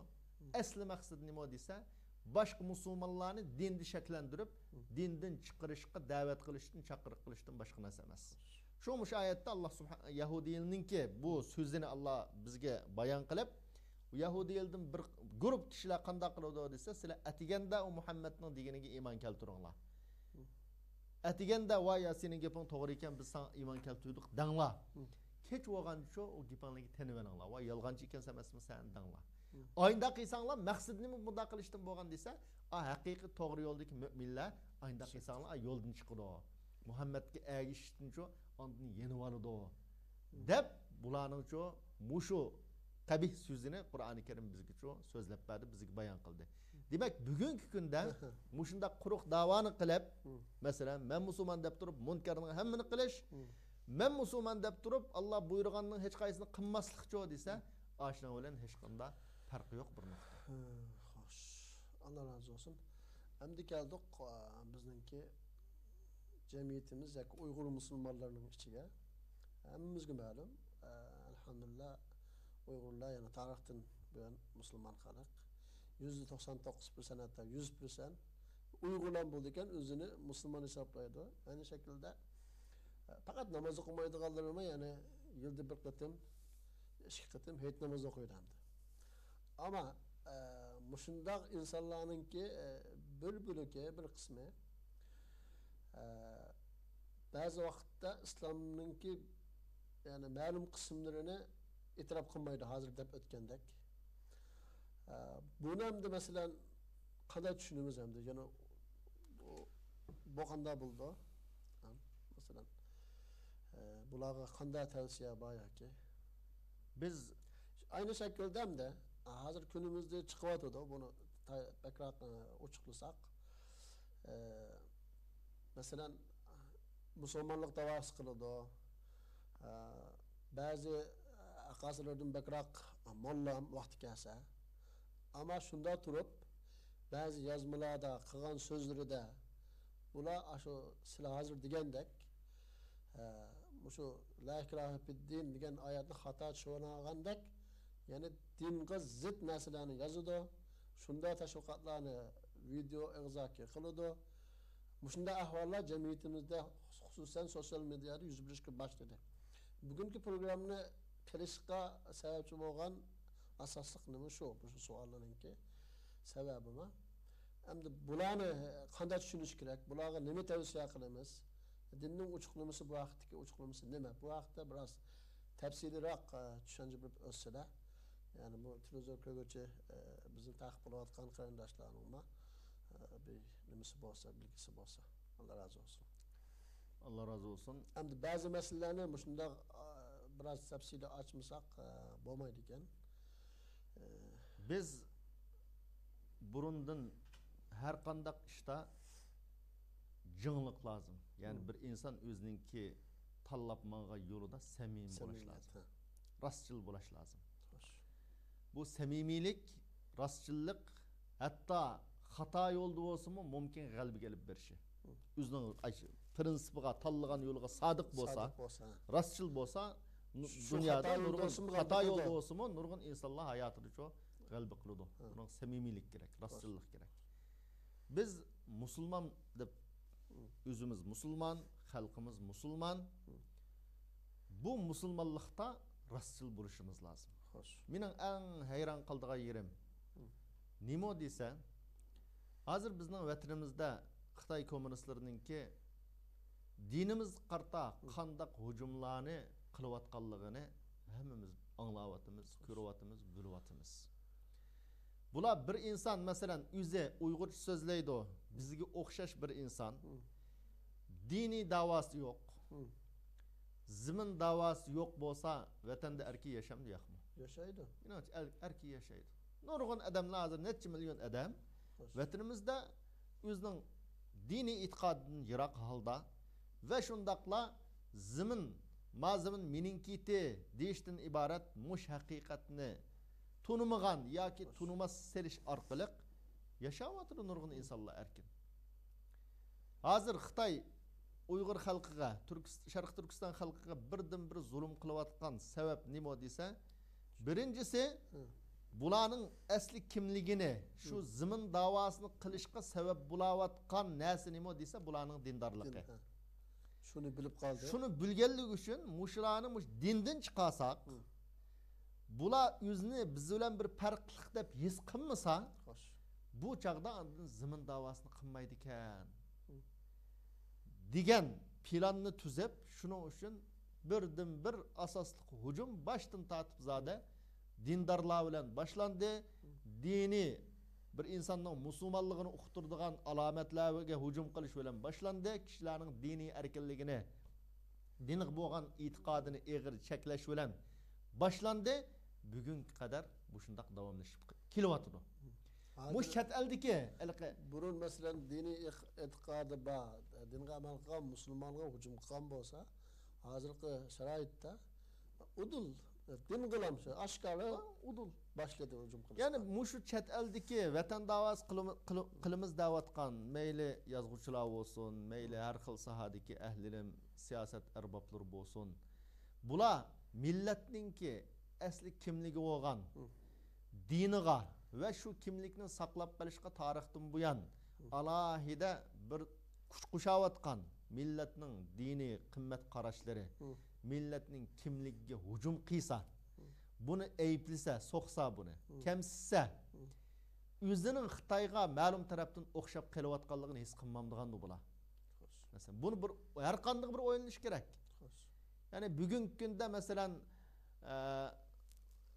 ئەسلى مەقسىتى نېمە دېسە، باشقا مۇسۇلمانلارنى دىندا شەكلەندۈرۈپ، دىندىن چىقىرىشقا دەۋەت قىلىشتىن، چاقىرىق قىلىشتىن باشقا نەرسە ئەمەس. شۇ مۇشۇ ئايەتتە ئاللا سۇبھان-، يەھۇدىيلىنىڭكى بۇ سۆزىنى ئاللا بىزگە بايان قىلىپ، يەھۇدىيلىدىن بىر گۇرۇپ كىشىلەر قانداق قىلىدۇ دېسە، سىلەر ئەتىگەندە ئۇ مۇھەممەدنىڭ دېگىنىگە ئىمان كەلتۈرۈڭلار. ئەتىگەندە، ۋاي يا سېنىڭ گېپىڭ توغرا ئىكەن، بىز ساڭا ئىمان كەلتۈردۇق دەڭلار. كەچ بولغانچۇ ئۇ گېپىڭلارنى تېنىۋېلىڭلار. ۋاي يالغانچى ئىكەنسەن ئەمەسمۇ سەن دەڭلار. ئاينداق قىلساڭلار، مەقسىتى نېمە بۇنداق قىلىشتىن بولغان دېسە، ئا، ھەقىقىي توغرا يولدىكى مۆمىنلەر ئاينداق قىلساڭلار، ئا، يولدىن چىقىدۇ. مۇھەممەدكە ئەگىشىشتىنچۇ ئاندىن يېنىۋالىدۇ. دەپ بۇلارنىڭچۇ مۇشۇ قەبىھ سۆزىنى قۇرئانى كەرىم بىزگىچۇ سۆزلەپ بەردى، بىزگە بايان قىلدى. دېمەك، بۈگۈنكى كۈندە مۇشۇنداق قۇرۇق داۋانى قىلىپ، مەسىلەن، مەن مۇسۇلمان دەپ تۇرۇپ، مۇنكەرنىڭ ھەممىنى قىلىش، مەن مۇسۇلمان دەپ تۇرۇپ، ئاللا بۇيرۇغاننىڭ ھېچقايسىسىنى قىلماسلىقچۇ دېسە، ئاشۇنىڭ بىلەن ھېچقانداق پەرقى يوق بىر نۇقتا. خوش. ئاللا رازى بولسۇن. ئەمدى كەلدۇق، ئا، بىزنىڭكى جەمئىيىتىمىز ياكى ئۇيغۇر مۇسۇلمانلىرىنىڭ ئىچىگە. ھەممىمىزگە مەلۇم، ئا، ئەلھەمدۇلىللا، ئۇيغۇرلار يەنە تارىختىن بۇيان مۇسۇلمان خەلق. يۈزدە توقسان توققۇز پىرسەنت، ھەتتا يۈز پىرسەنت ئۇيغۇرلار بولىدىكەن، ئۆزىنى مۇسۇلمان ھېسابلايدۇ. ئەينى شەكىلدە، ئا، پەقەت ناماز ئوقۇمايدىغانلىرىمۇ يەنە يىلدا بىر قېتىم، ئىككى قېتىم ھېيت نامىزى ئوقۇيدۇ ئەمدى. ئەمما، ئە، مۇشۇنداق ئىنسانلارنىڭكى، ئە، بىر بۆلىكى، بىر قىسمى، ئە، بەزى ۋاقىتتا ئىسلامنىڭكى، يەنى مەلۇم قىسىملىرىنى ئېتىراپ قىلمايدۇ، ھازىر دەپ ئۆتكەندەك. ئە، بۇنى ئەمدى، مەسىلەن، قانداق چۈشىنىمىز ئەمدى؟ يەنە بۇ، بۇ قانداق بولىدۇ؟ ھە، مەسىلەن، ئە، بۇلارغا قانداق تەۋسىيە بار ياكى؟ بىز ئەينى شەكىلدە ھەمدە ھازىر كۈنىمىزدە چىقىۋاتىدۇ، بۇنى تا-، بەكرەك، ئە، ئوچۇقلىساق. ئە، مەسىلەن، مۇسۇلمانلىق داۋاسى قىلىدۇ. ئە، بەزى ئاقاسىلىرىدىن بەكرەك موللام ۋاقتى كەلسە. ئەمما شۇنداق تۇرۇپ، بەزى يازمىلاردا، قىلغان سۆزلىرىدە بۇلار ئاشۇ سىلەر ھازىر دېگەندەك، ئە، مۇشۇ لا ئىكراھە فىددىن دېگەن ئايەتنى خاتا چۈشىنىۋالغاندەك، يەنى دىنغا زىت نەرسىلەرنى يازىدۇ، شۇنداق تەشۋىقاتلارنى ۋىدېئو ئېغىزاكى قىلىدۇ. مۇشۇنداق ئەھۋاللار جەمئىيىتىمىزدە، خۇسۇسەن سوتسىيال مېدىيادا يۈز بېرىشكە باشلىدى. بۈگۈنكى پروگراممىنى قىلىشقا سەۋەبچى بولغان ئاساسلىق نېمە شۇ، مۇشۇ سوئاللارنىڭكى سەۋەبىمۇ. ئەمدى بۇلارنى قانداق چۈشىنىش كېرەك؟ بۇلارغا نېمە تەۋسىيە قىلىمىز؟ دىننىڭ ئوچۇقلىمىسى، بۇ ھەقتىكى ئوچۇقلىمىسى نېمە؟ بۇ ھەقتە بىراز تەپسىلىيراق، ئە، چۈشەنچە بېرىپ ئۆتسىلە. يەنى بۇ تېلېۋىزور كۆرگۈچى، ئە، بىزنى تەقىب قىلىۋاتقان قېرىنداشلارنىڭمۇ، ئە، بىر نېمىسى بولسا، بىلگىسى بولسا. ئاللا رازى بولسۇن. ئاللا رازى بولسۇن. ئەمدى بەزى مەسىلىلەرنى مۇشۇنداق، ئە، بىراز تەپسىلىي ئاچمىساق، ئە، بولمايدىكەن. ئە، بىز بۇرۇندىن ھەر قانداق ئىشتا جىڭلىق لازىم. يەنى مم. بىر ئىنسان ئۆزىنىڭكى تاللاپ ماڭغان يولىدا سەمىمىي بولۇش سەمىمىيەت، لازىم. ھە. راستچىل بولۇش لازىم. خوش. بۇ سەمىمىيلىك، راستچىللىق ھەتتا خاتا يولدا بولسىمۇ مۇمكىن غەلىبىگە ئېلىپ بېرىشى. مم. ئۆزىنىڭ ئاش-، پىرىنسىپىغا، تاللىغان يولىغا سادىق بولسا، سادىق بولسا، ھە. راستچىل بولسا، نۇ-، شۇ دۇنيادا خاتا يولدا نۇرغۇن بولسىمۇ خاتا غەلىبە يولدا قىلىدۇ. بولسىمۇ نۇرغۇن ئىنسانلار ھاياتىدا شۇ غەلىبە قىلىدۇ. ھە. بۇنىڭ سەمىمىيلىك كېرەك، راستچىللىق كېرەك. بىز مۇسۇلمان دەپ، مم. ئۆزىمىز مۇسۇلمان، خەلقىمىز مۇسۇلمان. مم. بۇ مۇسۇلمانلىقتا راستچىل بولۇشىمىز لازىم. خوش. مېنىڭ ئەڭ ھەيران قالىدىغان يېرىم مم. نېمە دېسە، ھازىر بىزنىڭ ۋەتىنىمىزدە خىتاي كوممۇنىستلىرىنىڭكى دىنىمىزگە قارىتا مم. قانداق ھۇجۇملارنى قىلىۋاتقانلىقىنى ھەممىمىز ئاڭلاۋاتىمىز، خوش. كۆرۈۋاتىمىز، بىلىۋاتىمىز. بۇلار بىر ئىنسان، مەسىلەن، ئۆزى ئۇيغۇرچە سۆزلەيدۇ، بىزگە ئوخشاش بىر ئىنسان. مم. دىنىي داۋاسى يوق. مم. زېمىن داۋاسى يوق بولسا، ۋەتەندە ئەركىن ياشامدۇ ياقمۇ؟ ياشايدۇ. مېنىڭچە ئەر-، ئەركىن ياشايدۇ. نۇرغۇن ئادەملەر، ھازىر نەچچە مىليون ئادەم خوش. ۋەتىنىمىزدە ئۆزىنىڭ دىنىي ئېتىقادىدىن يىراق ھالدا ۋە شۇنداقلا زېمىن، ما زېمىن مېنىڭكىتى دېيىشتىن ئىبارەت مۇش ھەقىقەتنى تونۇمىغان ياكى خوش. تونۇماس سېلىش ئارقىلىق ياشاۋاتىدۇ نۇرغۇن ئىنسانلار ئەركىن. ھازىر خىتاي ئۇيغۇر خەلقىگە، تۈركىس-، شەرقىي تۈركىستان خەلقىگە بىردىنبىر زۇلۇم قىلىۋاتقان سەۋەب نېمە دېسە، بىرىنچىسى، ھە. بۇلارنىڭ ئەسلى كىملىكىنى، شۇ ھە. زېمىن داۋاسىنى قىلىشقا سەۋەب بولاۋاتقان نەرسە نېمە دېسە، بۇلارنىڭ دىندارلىقى. دىن، ھە. شۇنى بىلىپ قالدى. شۇنى بىلگەنلىكى ئۈچۈن مۇشۇلارنى مۇشۇ دىندىن چىقارساق، ھە. بۇلار ئۆزىنى بىز بىلەن بىر پەرقلىق دەپ ھېس قىلمىسا، خوش. بۇ چاغدا ئاندىن زېمىن داۋاسىنى قىلمايدىكەن. ھە. دېگەن پىلاننى تۈزۈپ، شۇنىڭ ئۈچۈن بىردىنبىر ئاساسلىق ھۇجۇم باشتىن تارتىپ زادى دىندارلار بىلەن باشلاندى. دىنىي بىر ئىنساننىڭ مۇسۇلمانلىقىنى ئۇقتۇرىدىغان ئالامەتلەرگە ھۇجۇم قىلىش بىلەن باشلاندى. كىشىلەرنىڭ دىنىي ئەركىنلىكىنى، دىنغا بولغان ئېتىقادىنى ئېغىر چەكلەش بىلەن باشلاندى. بۈگۈنگە قەدەر مۇشۇنداق داۋاملىشىپ كېلىۋاتىدۇ. ھازىر مۇشۇ چەت ئەلدىكى ھېلىقى بۇرۇن، مەسىلەن، دىنىي ئېق-، ئېتىقادى بار، دىنغا ئەمەل قىلغان مۇسۇلمانغا ھۇجۇم قىلغان بولسا، ھازىرقى شارائىتتا ئۇدۇل، دىن غۇلامسى، ئاشكارا ئۇدۇل باشلىدى ھۇجۇم قىلىشقا. يەنى مۇشۇ چەت ئەلدىكى ۋەتەن داۋاسى قىلىم-، قىلىم-، قىلىمىز دەۋاتقان، مەيلى يازغۇچىلار بولسۇن، مەيلى ھەر خىل ساھەدىكى ئەھلى ئىلىم، سىياسەت ئەربابلىرى بولسۇن، بۇلار مىللەتنىڭكى ئەسلى كىملىكى بولغان، ھە. دىنىغا ۋە شۇ كىملىكنى ساقلاپ قېلىشقا تارىختىن بۇيان، ھە. ئالاھىدە بىر كۈچ قوشاۋاتقان مىللەتنىڭ دىنىي قىممەت قاراشلىرى، ھە. مىللەتنىڭ كىملىكىگە ھۇجۇم قىلسا، ھە. بۇنى ئەيىبلىسە، سوقسا بۇنى، ھە. كەمسىتسە، ھە. ئۆزىنىڭ خىتايغا مەلۇم تەرەپتىن ئوخشاپ قېلىۋاتقانلىقىنى ھېس قىلمامدىغاندۇ بۇلار؟ خوش. مەسىلەن، بۇنى بىر، ھەر قانداق بىر ئويلىنىش كېرەك. خوش. يەنى بۈگۈنكى كۈندە، مەسىلەن، ئە،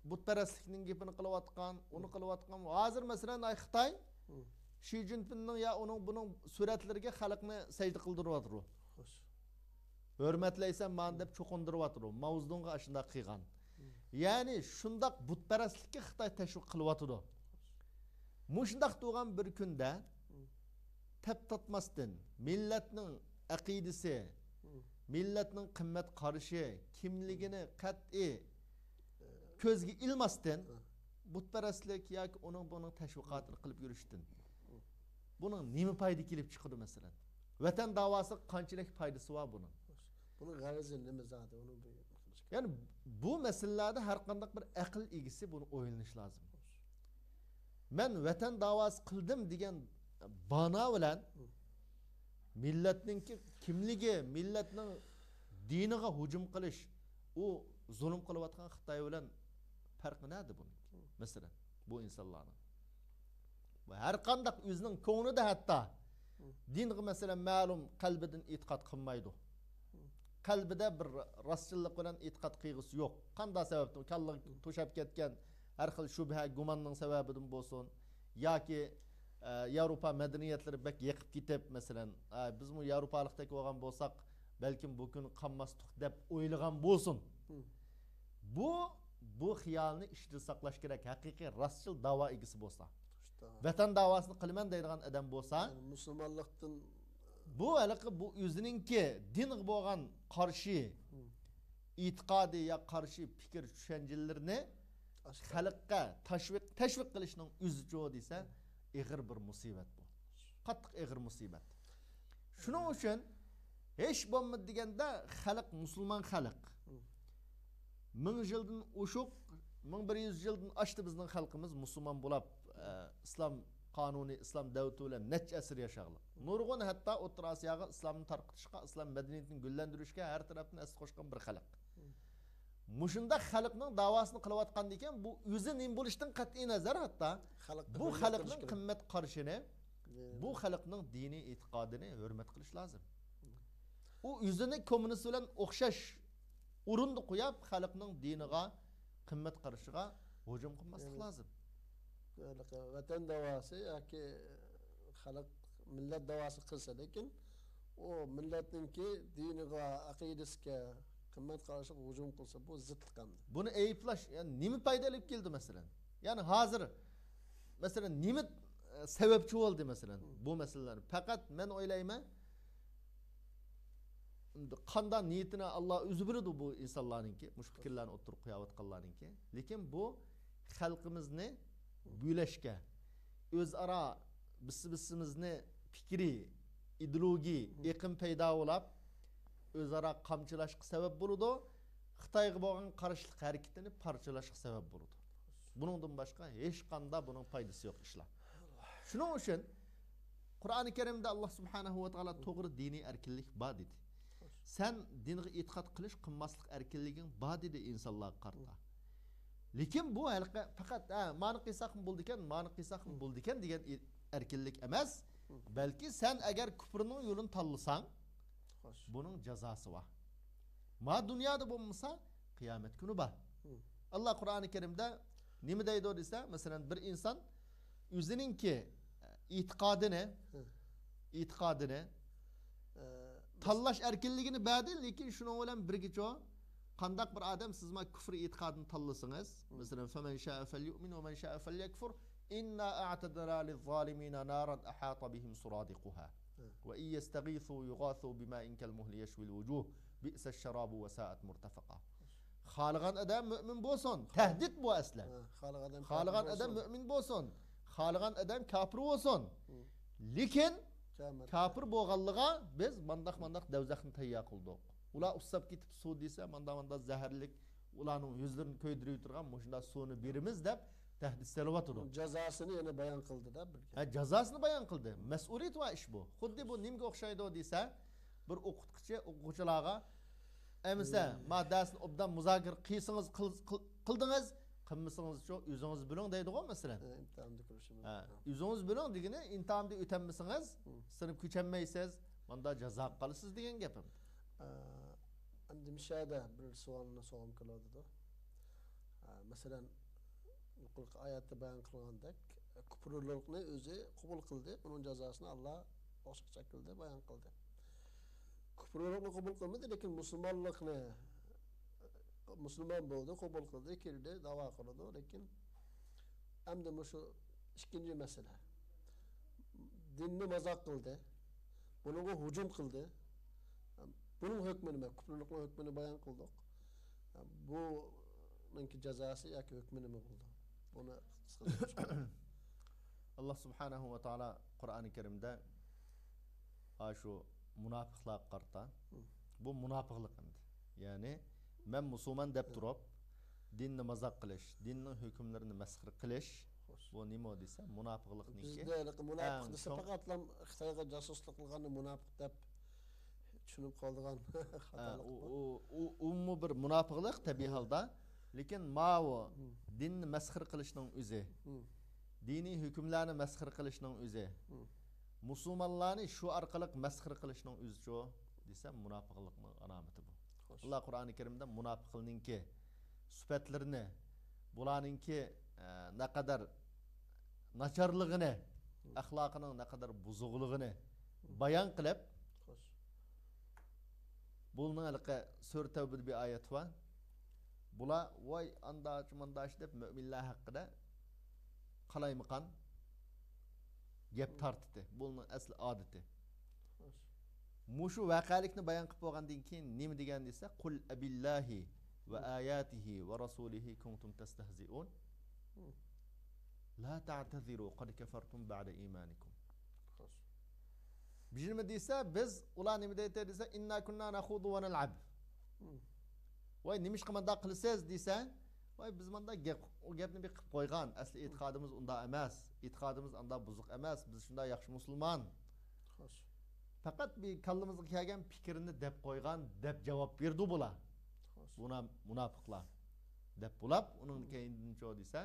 بۇتپەرەسلىكنىڭ گېپىنى قىلىۋاتقان، ئۇنى قىلىۋاتقان، ھازىر، مەسىلەن، ئاي خىتاي، ھە. شى جىنپىننىڭ يا ئۇنىڭ، بۇنىڭ سۈرەتلىرىگە خەلقنى سەجدە قىلدۇرۇۋاتىدۇ. خوش. ھۆرمەتلەيسەن مانى دەپ چوقۇندۇرۇۋاتىدۇ. ماۋزېدۇڭغا ئاشۇنداق قىلغان. يەنى شۇنداق بۇتپەرەسلىككە خىتاي تەشۋىق قىلىۋاتىدۇ. مۇشۇنداق تۇرغان بىر كۈندە تەپ تاتماستىن، مىللەتنىڭ ئەقىدىسى، مىللەتنىڭ قىممەت قارىشى، كىملىكىنى قەتئىي كۆزگە ئىلماستىن، بۇتپەرەسلىك ياكى ئۇنىڭ بۇنىڭ تەشۋىقاتىنى قىلىپ يۈرۈشتىن بۇنىڭ نېمە پايدا كېلىپ چىقىدۇ مەسىلەن؟ ۋەتەن داۋاسىغا قانچىلىك پايدىسى بار بۇنىڭ؟ بۇنىڭ غەرىزى نېمە زادى؟ ئۇنى بىر يەنى بۇ مەسىلىلەردە ھەر قانداق بىر ئەقىل ئىگىسى بۇنى ئويلىنىش لازىم. مەن ۋەتەن داۋاسى قىلدىم دېگەن بانا بىلەن مىللەتنىڭكى كىملىكى، مىللەتنىڭ دىنىغا ھۇجۇم قىلىش، ئۇ زۇلۇم قىلىۋاتقان خىتاي بىلەن پەرقى نەدە بۇنىڭ؟ مەسىلەن، بۇ ئىنسانلارنىڭ بۇ ھەر قانداق ئۆزىنىڭ كۆڭلىدە ھەتتا دىنغا، مەسىلەن، مەلۇم قەلبىدىن ئېتىقاد قىلمايدۇ. قەلبىدە بىر راستچىللىق بىلەن ئېتىقاد قىلغۇسى يوق. قانداق سەۋەبتىن كاللىغا توشاپ كەتكەن ھەر خىل شۈبھە، گۇماننىڭ سەۋەبىدىن بولسۇن ياكى، ئە، ياۋروپا مەدەنىيەتلىرى بەك يېقىپ كېتىپ، مەسىلەن، ئە، بىزمۇ ياۋروپالىقتەك بولغان بولساق، بەلكىم بۇ كۈن قالماستۇق دەپ ئويلىغان بولسۇن. بۇ، بۇ خىيالنى ئىچىدە ساقلاش كېرەك. ھەقىقىي راستچىل داۋا ئىگىسى بولسا، ۋەتەن داۋاسىنى قىلىمەن دەيدىغان ئادەم بولسا، يەنى مۇسۇلمانلىقتىن بۇ ھېلىقى بۇ ئۆزىنىڭكى دىنغا بولغان قارشى ئېتىقادى يا قارشى پىكىر چۈشەنچىلىرىنى ئاشكارا خەلققە تەشۋىق، تەشۋىق قىلىشنىڭ ئۆزىچۇ دېسە، ئېغىر بىر مۇسىبەت بۇ. قاتتىق ئېغىر مۇسىبەت. شۇنىڭ ئۈچۈن ھېچ بولمىدى دېگەندە خەلق مۇسۇلمان خەلق. مىڭ يىلدىن ئوشۇق، مىڭ بىر يۈز يىلدىن ئاشتى بىزنىڭ خەلقىمىز مۇسۇلمان بولاپ، ئە، ئىسلام قانۇنى، ئىسلام دەۋلىتى بىلەن نەچچە ئەسىر ياشاغلىق. نۇرغۇن ھەتتا ئوتتۇرا ئاسىياغا ئىسلامنى تارقىتىشقا، ئىسلام مەدەنىيىتىنى گۈللەندۈرۈشكە ھەر تەرەپتىن ھەسسە قوشقان بىر خەلق. مۇشۇنداق خەلقنىڭ داۋاسىنى قىلىۋاتقاندىكىن، بۇ ئۆزى نېمە بولۇشتىن قەتئىي نەزەر، ھەتتا بۇ خەلقنىڭ قىممەت قارىشىنى، بۇ خەلقنىڭ دىنىي ئېتىقادىنى ھۆرمەت قىلىش لازىم. ئۇ ئۆزىنى كوممۇنىست بىلەن ئوخشاش ئورۇندا قويۇپ، خەلقنىڭ دىنىغا، قىممەت قارىشىغا ھۇجۇم قىلماسلىق لازىم. ۋەتەن داۋاسى ياكى خەلق، مىللەت داۋاسى قىلسا، لېكىن ئۇ مىللەتنىڭكى دىنىغا، ئەقىدىسىگە، قىممەت قارىشىغا ھۇجۇم قىلسا، بۇ زىتلىق ئەمدى. بۇنى ئەيىبلەش، يەنى نېمە پايدا ئېلىپ كەلدى، مەسىلەن؟ يەنى ھازىر، مەسىلەن، نېمە، ئە، سەۋەبچى بولدى، مەسىلەن، بۇ مەسىلىلەر؟ پەقەت مەن ئويلايمەن، قانداق نىيىتىنى ئاللا ئۆزى بىلىدۇ بۇ ئىنسانلارنىڭكى، مۇشۇ پىكىرلەرنى ئوتتۇرىغا قويۇۋاتقانلارنىڭكى. لېكىن بۇ خەلقىمىزنى بۆلەشكە، ئۆزئارا بىس-بىسىمىزنى پىكرىي، ئىدېئولوگىي ئېقىم پەيدا بولاپ، ئۆزئارا قامچىلاشقا سەۋەب بولىدۇ. خىتايغا بولغان قارشىلىق ھەرىكىتىنى پارچىلاشقا سەۋەب بولىدۇ. بۇنىڭدىن باشقا ھېچقانداق بۇنىڭ پايدىسى يوق ئىشلار. شۇنىڭ ئۈچۈن قۇرئانى كەرىمدە ئاللا سۇبھانەھۇ ۋە تائالا توغرا دىنىي ئەركىنلىك بار دېدى. سەن دىنغا ئېتىقاد قىلىش، قىلماسلىق ئەركىنلىكىڭ بار دېدى ئىنسانلارغا قارىتا. لېكىن بۇ ھېلىقى پەقەت، ھە، مانى قىلساقمۇ بولىدىكەن، مانى قىلساقمۇ بولىدىكەن دېگەن ئەركىنلىك ئەمەس. بەلكى سەن ئەگەر كۇپرنىڭ يولىنى تاللىساڭ، بۇنىڭ جازاسى بار. ما دۇنيادا بولمىسا، قىيامەت كۈنى بار. ئاللا قۇرئانى كەرىمدە نېمە دەيدۇ دېسە، مەسىلەن، بىر ئىنسان ئۆزىنىڭكى ئېتىقادىنى، ئېتىقادىنى تاللاش ئەركىنلىكىنى بەردى، لېكىن شۇنىڭ بىلەن بىرگىچۇ، قانداق بىر ئادەم سىز ما كۇفر ئېتىقادىنى تاللىسىڭىز، مەسىلەن، فَمَنْ شَاءَ فَلْيُؤْمِنْ وَمَنْ شَاءَ فَلْيَكْفُرْ إِنَّا أَعْتَدْنَا لِلظَّالِمِينَ نَارًا أَحَاطَ بِهِمْ سُرَادِقُهَا وَإِنْ يَسْتَغِيثُوا يُغَاثُوا بِمَاءٍ كَالْمُهْلِ يَشْوِي الْوُجُوهَ بِئْسَ الشَّرَابُ وَسَاءَتْ مُرْتَفَقًا. خالىغان ئادەم مۆمىن بولسۇن، تەھدىت بۇ ئەسلى. خالىغان ئادەم مۆمىن بولسۇن، خالىغان ئادەم كاپىر بولسۇن. لېكىن كاپىر بولغانلىغا بىز مانداق مانداق دەۋزەخنى تەييار قىلدۇق. ئۇلار ئۇسساپ كېتىپ سۇ دېسە، ماندا ماندا زەھەرلىك، ئۇلارنىڭ يۈزلىرىنى كۆيدۈرۈۋېتىدىغان مۇشۇنداق سۇنى بېرىمىز دەپ تەھدىت سېلىۋاتىدۇ. جازاسىنى يەنە بايان قىلدى-دە بىرگە. ھە، جازاسىنى بايان قىلدى. مەسئۇلىيىتى بار ئىش بۇ. خۇددى بۇ نېمىگە ئوخشايدۇ دېسە، بىر ئوقۇتقۇچى ئوقۇغۇچىلارغا، ئەمىسە، ما دەرسنى ئوبدان مۇزاكىرە قىلسىڭىز قىل-، قىل-، قىلدىڭىز، قىلمىسىڭىزچۇ ئۆزىڭىز بۆلۈڭ دەيدىغۇ، مەسىلەن. ئىمتىھاندا كۆرۈشىمىز. ھە، ئۆزىڭىز بۆلۈڭ دېگىنى ئىمتىھاندا ئۆتەلمىسىڭىز، سىنىپ كۆچەلمەيسىز، ماندا جازاغا قالىسىز دېگەن گەپ. ئە، ئەمدى مۇشۇ يەردە بىر سوئالنى سورىغۇم كېلىۋاتىدۇ. ئە، مەسىلەن، يۇقىرىقى ئايەتتە بايان قىلغاندەك، كۇپۇرلۇقنى ئۆزى قوبۇل قىلدى، ئۇنىڭ جازاسىنى ئاللا ئوخشاش شەكىلدە بايان قىلدى. پۇرىنىقنى قوبۇل قىلمىدى، لېكىن مۇسۇلمانلىقنى، مۇسۇلمان بولدى، قوبۇل قىلدى، كىردى، داۋا قىلىدۇ. لېكىن ئەمدى مۇشۇ ئىككىنچى مەسىلە. دىننى مازاق قىلدى. بۇنىڭغا ھۇجۇم قىلدى. بۇنىڭ ھۆكمى نېمە؟ كۇپرىنىڭ ھۆكمىنى بايان قىلدۇق. بۇنىڭكى جازاسى ياكى ھۆكمى نېمە بولىدۇ؟ بۇنى قىسقىچە چۈشەندۈرۈڭ. ئاللا سۇبھانەھۇ ۋە تائالا قۇرئانى كەرىمدە ئاشۇ مۇناپىقلارغا قارىتا، بۇ مۇناپىقلىق ئەمدى. يەنى، مەن مۇسۇلمان دەپ تۇرۇپ، دىننى مازاق قىلىش، دىننىڭ ھۆكۈملىرىنى مەسخىرە قىلىش، بۇ نېمە دېسە، مۇناپىقلىقنىڭكى بىزدە ھېلىقى مۇناپىق ئەڭ دېسە، چوڭ پەقەتلا خىتايغا جاسۇسلۇق قىلغاننى مۇناپىق دەپ چۈشىنىپ قالىدىغان ھە، خاتالىق ئۇ، بۇ. ئۇ، ئۇ، ئۇمۇ بىر مۇناپىقلىق تەبىئىي ھالدا. لېكىن ماۋۇ دىننى مەسخىرە قىلىشنىڭ ئۆزى، دىنىي ھۆكۈملەرنى مەسخىرە قىلىشنىڭ ئۆزى، مۇسۇلمانلارنى شۇ ئارقىلىق مەسخىرە قىلىشنىڭ ئۆزىچۇ دېسە، مۇناپىقلىقنىڭ ئالامىتى بۇ. خوش. ئاللا قۇرئانى كەرىمدە مۇناپىقنىڭكى سۈپەتلىرىنى، بۇلارنىڭكى، ئە، نەقەدەر ناچارلىقىنى، ئەخلاقىنىڭ نەقەدەر بۇزۇقلۇقىنى بايان قىلىپ، خوش. بۇنىڭ ھېلىقى سۈرە تەۋبىدە بىر ئايەت بار. بۇلار، ۋاي، ئانداچ، مانداچ دەپ مۆمىنلەر ھەققىدە قالايمىقان گەپ تارتتى. بۇنىڭ ئەسلى ئادىتى. خوش. مۇشۇ ۋەقەلىكنى بايان قىلىپ بولغاندىن كېيىن نېمە دېگەن دېسە، قۇل ئەبىللاھى ۋە ئاياتىھى ۋە رەسۇلىھى كۇنتۇم تەستەھزىئۇن. لا تەتەزىرۇ قەد كەفەرتۇم بەئدە ئىمانىكۇم. خوش. بىز نېمە دېسە، بىز، ئۇلار نېمە دەيتتى دېسە، ئىننا كۇننا نەخۇدۇ ۋە نەلئەب. ۋاي، نېمىشقا مۇنداق قىلىسىز دېسە، ۋاي، بىز مۇنداق گەپ، ئۇ گەپنى بىر قىلىپ قويغان. ئەسلى ئېتىقادىمىز ئۇنداق ئەمەس. ئېتىقادىمىز ئانداق بۇزۇق ئەمەس. بىز شۇنداق ياخشى مۇسۇلمان. خوش. پەقەت بىر كاللىمىزغا كەلگەن پىكىرنى دەپ قويغان، دەپ جاۋاب بېرىدۇ بۇلار. خوش. بۇنا مۇناپىقلار. دەپ بولاپ، ئۇنىڭ كەينىدىن چۇ دېسە،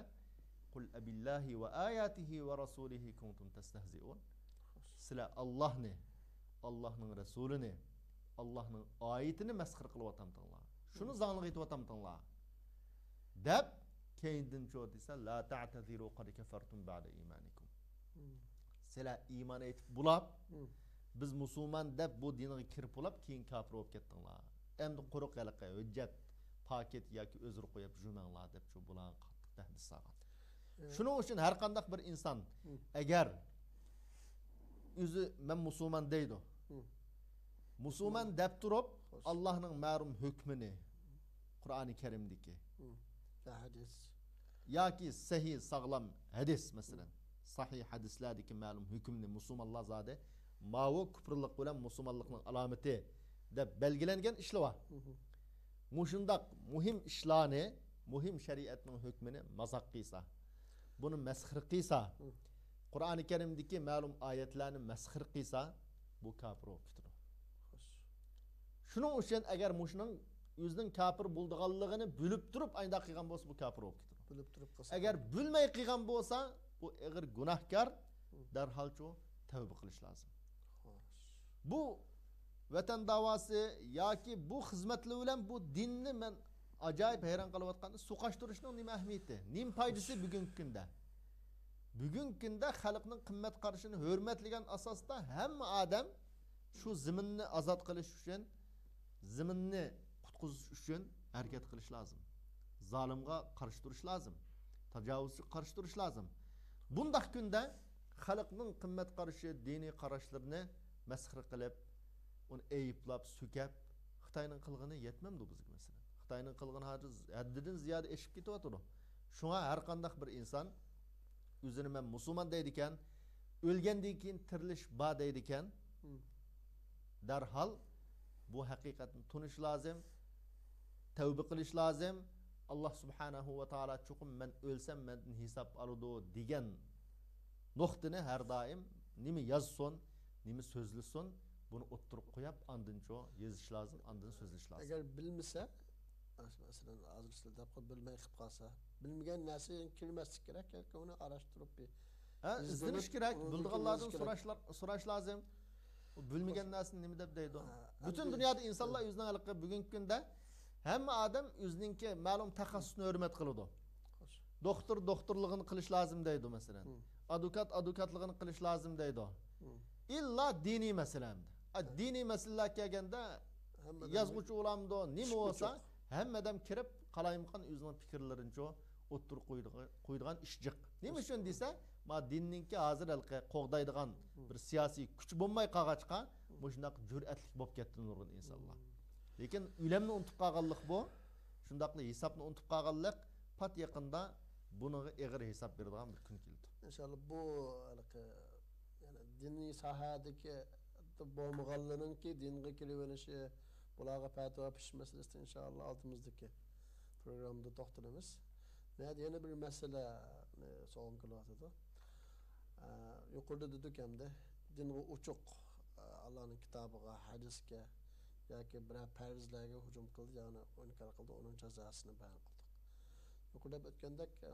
قۇل ئەبىللاھى ۋە ئاياتىھى ۋە رەسۇلىھى كۇنتۇم تەستەھزىئۇن. خوش. سىلەر ئاللاھنى، ئاللاھنىڭ رەسۇلىنى، ئاللاھنىڭ ئايىتىنى مەسخىرە قىلىۋاتامتىڭلار. شۇنى زاڭلىق ئېيتىۋاتامتىڭلار. دەپ، كەينىدىن چۇ دېسە، لا تەتەزىرۇ قەد كەفەرتۇم بەئدە ئىمانىكۇم. سىلەر ئىمان ئېيتىپ بولاپ، بىز مۇسۇلمان دەپ بۇ دىنغا كىرىپ بولاپ، كېيىن كاپىر بولۇپ كەتتىڭلار. ئەمدى قۇرۇق ھېلىقى ھۆججەت، پاكىت ياكى ئۆزرە قويۇپ يۈرمەڭلار دەپ شۇ بۇلارغا قاتتىق تەھدىت سالغان. شۇنىڭ ئۈچۈن ھەر قانداق بىر ئىنسان، ئەگەر ئۆزى مەن مۇسۇلمان دەيدۇ، مۇسۇلمان دەپ تۇرۇپ، خوش. ئاللاھنىڭ مەلۇم ھۆكمىنى، قۇرئانى كەرىمدىكى ھەدىس ياكى سەھىھ ساغلام ھەدىس، مەسىلەن، سەھىھ ھەدىسلەردىكى مەلۇم ھۆكۈمنى مۇسۇلمانلار زادى ماۋۇ كۇپۇرلۇق بىلەن مۇسۇلمانلىقنىڭ ئالامىتى دەپ بەلگىلەنگەن ئىشلار بار. مۇشۇنداق مۇھىم ئىشلارنى، مۇھىم شەرىئەتنىڭ ھۆكمىنى مازاق قىلسا، بۇنى مەسخىرە قىلسا، قۇرئانى كەرىمدىكى مەلۇم ئايەتلەرنى مەسخىرە قىلسا، بۇ كاپىر بولۇپ كېتىدۇ. خوش. شۇنىڭ ئۈچۈن ئەگەر مۇشۇنىڭ ئۆزىنىڭ كاپىر بولىدىغانلىقىنى بىلىپ تۇرۇپ ئاينداق قىلغان بولسا، بۇ كاپىر بولۇپ كېتىدۇ. بىلىپ تۇرۇپ قىلسا. ئەگەر بىلمەي قىلغان بولسا، بۇ ئېغىر گۇناھكار، دەرھالچۇ تەۋبە قىلىش لازىم. خوش. بۇ ۋەتەن داۋاسى ياكى بۇ خىزمەتلىرى بىلەن بۇ دىننى مەن ئاجايىپ ھەيران قېلىۋاتقان، سۇ قاچتۇرۇشنىڭ نېمە ئەھمىيىتى، نېمە پايدىسى بۈگۈنكى كۈندە؟ بۈگۈنكى كۈندە خەلقنىڭ قىممەت قارىشىنى ھۆرمەتلىگەن ئاساستا ھەممە ئادەم شۇ زېمىننى ئازاد قىلىش ئۈچۈن، زېمىننى قۇتقۇزۇش ئۈچۈن ھەرىكەت قىلىش لازىم. زالىمغا قارشى تۇرۇش لازىم. تاجاۋۇزچىغا قارشى تۇرۇش لازىم. بۇنداق كۈندە خەلقنىڭ قىممەت قارىشى، دىنىي قاراشلىرىنى مەسخىرە قىلىپ، ئۇنى ئەيىبلەپ، سۆكەپ، خىتاينىڭ قىلغىنى يەتمەمدۇ بىزگە، مەسىلەن؟ خىتاينىڭ قىلغىنى ھازىر ھەددىدىن زىيادە ئېشىپ كېتىۋاتىدۇ. شۇڭا ھەر قانداق بىر ئىنسان ئۆزىنى مەن مۇسۇلمان دەيدىكەن، ئۆلگەندىن كېيىن تىرىلىش بار دەيدىكەن، دەرھال بۇ ھەقىقەتنى تونۇش لازىم، تەۋبە قىلىش لازىم. ئاللاھ سۇبھانەھۇ ۋە تائالا چوقۇم مەن ئۆلسەم مەندىن ھېساب ئالىدۇ دېگەن نۇقتىنى ھەر دائىم نېمە يازسۇن، نېمە سۆزلىسۇن، بۇنى ئوتتۇرىغا قويۇپ، ئاندىنچۇ يېزىش لازىم، ئاندىن سۆزلىشى لازىم. ئەگەر بىلمىسە، مەسىلەن، ھازىر سىلەر دەپ قويۇپ، بىلمەي قىلىپ قالسا، بىلمىگەن نەرسىگە كىرمەسلىك كېرەك، ياكى ئۇنى ئاراشتۇرۇپ بىر ھە، ئىزدىنىپ، ئىزدىنىش كېرەك، مۇمكىن بىلىدىغانلاردىن بولسا كېرەك. سوراشلار-، سوراش لازىم. بۇ بىلمىگەن نەرسىنى نېمە دەپ دەيدۇ؟ ھە، بۈتۈن ئەمدى دۇنيادا ئىنسانلار ئۆزىنىڭ ھېلىقى بۈگۈنكى كۈندە ھەممە ئادەم ئۆزىنىڭكى مەلۇم تەخەسسۇسىنى ھۆرمەت قىلىدۇ. خوش. دوختۇر دوختۇرلۇقىنى قىلىش لازىم دەيدۇ، مەسىلەن. ئادۋوكات ئادۋوكاتلىقىنى قىلىش لازىم دەيدۇ. ئىللا دىنىي مەسىلە ئەمدى. ئا، دىنىي مەسىلىلەر كەلگەندە، ھەممىدەم يازغۇچى بولامدۇ، نېمە بولسا، ھەممە ئادەم كىرىپ، قالايمىقان ئۆزىنىڭ پىكىرلىرىنىچۇ ئوتتۇرىغا قويىدىغان، قويىدىغان ئىش جىق. نېمە ئۈچۈن دېسە، ما دىننىڭكى ھازىر ھېلىقى قوغدايدىغان بىر سىياسىي كۈچ بولماي قالغاچقا، مۇشۇنداق جۈرئەتلىك بولۇپ كەتتى نۇرغۇن ئىنسانلار. لېكىن ئۆلەمنى ئۇنتۇپ قالغانلىق بۇ. شۇنداقلا ھېسابنى ئۇنتۇپ قالغانلىق، پات يېقىندا بۇنىڭغا ئېغىر ھېساب بېرىدىغان بىر كۈن كېلىدۇ. ئىنشاللا بۇ ھېلىقى، يەنى دىنىي ساھەدىكى بولمىغانلىرىنىڭكى دىنغا كېلىۋېلىشى، بۇلارغا پەتىۋا پېتىش مەسىلىسىدە ئىنشاللا ئالدىمىزدىكى پروگراممىدا توختىلىمىز. مەن يەنە بىر مەسىلە سوغۇم كېلىۋاتىدۇ. ئە، يۇقىرىدا دېدۇق ئەمدى، دىنغا ئوچۇق، ئە، ئاللانىڭ كىتابىغا، ھەدىسكە ياكى بىرەر پەرزلەرگە ھۇجۇم قىلدى، يەنى ئىنكار قىلدى، ئۇنىڭ جازاسىنى بايان قىلدۇق. يۇقىرىدا دەپ ئۆتكەندەك، ئە،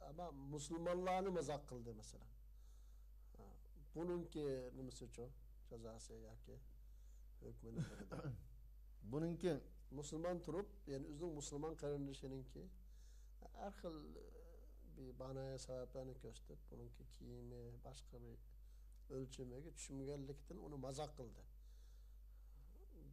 ئەمما مۇسۇلمانلارنى مازاق قىلدى، مەسىلەن. ئە، بۇنىڭكى نېمىسىچۇ؟ جازاسى ياكى ھۆكمى نېمە؟ بۇنىڭكى مۇسۇلمان تۇرۇپ، يەنى ئۆزىنىڭ مۇسۇلمان قېرىندىشىنىڭكى ھەر خىل، ئە، بىر مانايا سەۋەبلەرنى كۆرسىتىپ، بۇنىڭكى كىيىمى، باشقا بىر ئۆلچىمىگە چۈشمىگەنلىكتىن ئۇنى مازاق قىلدى.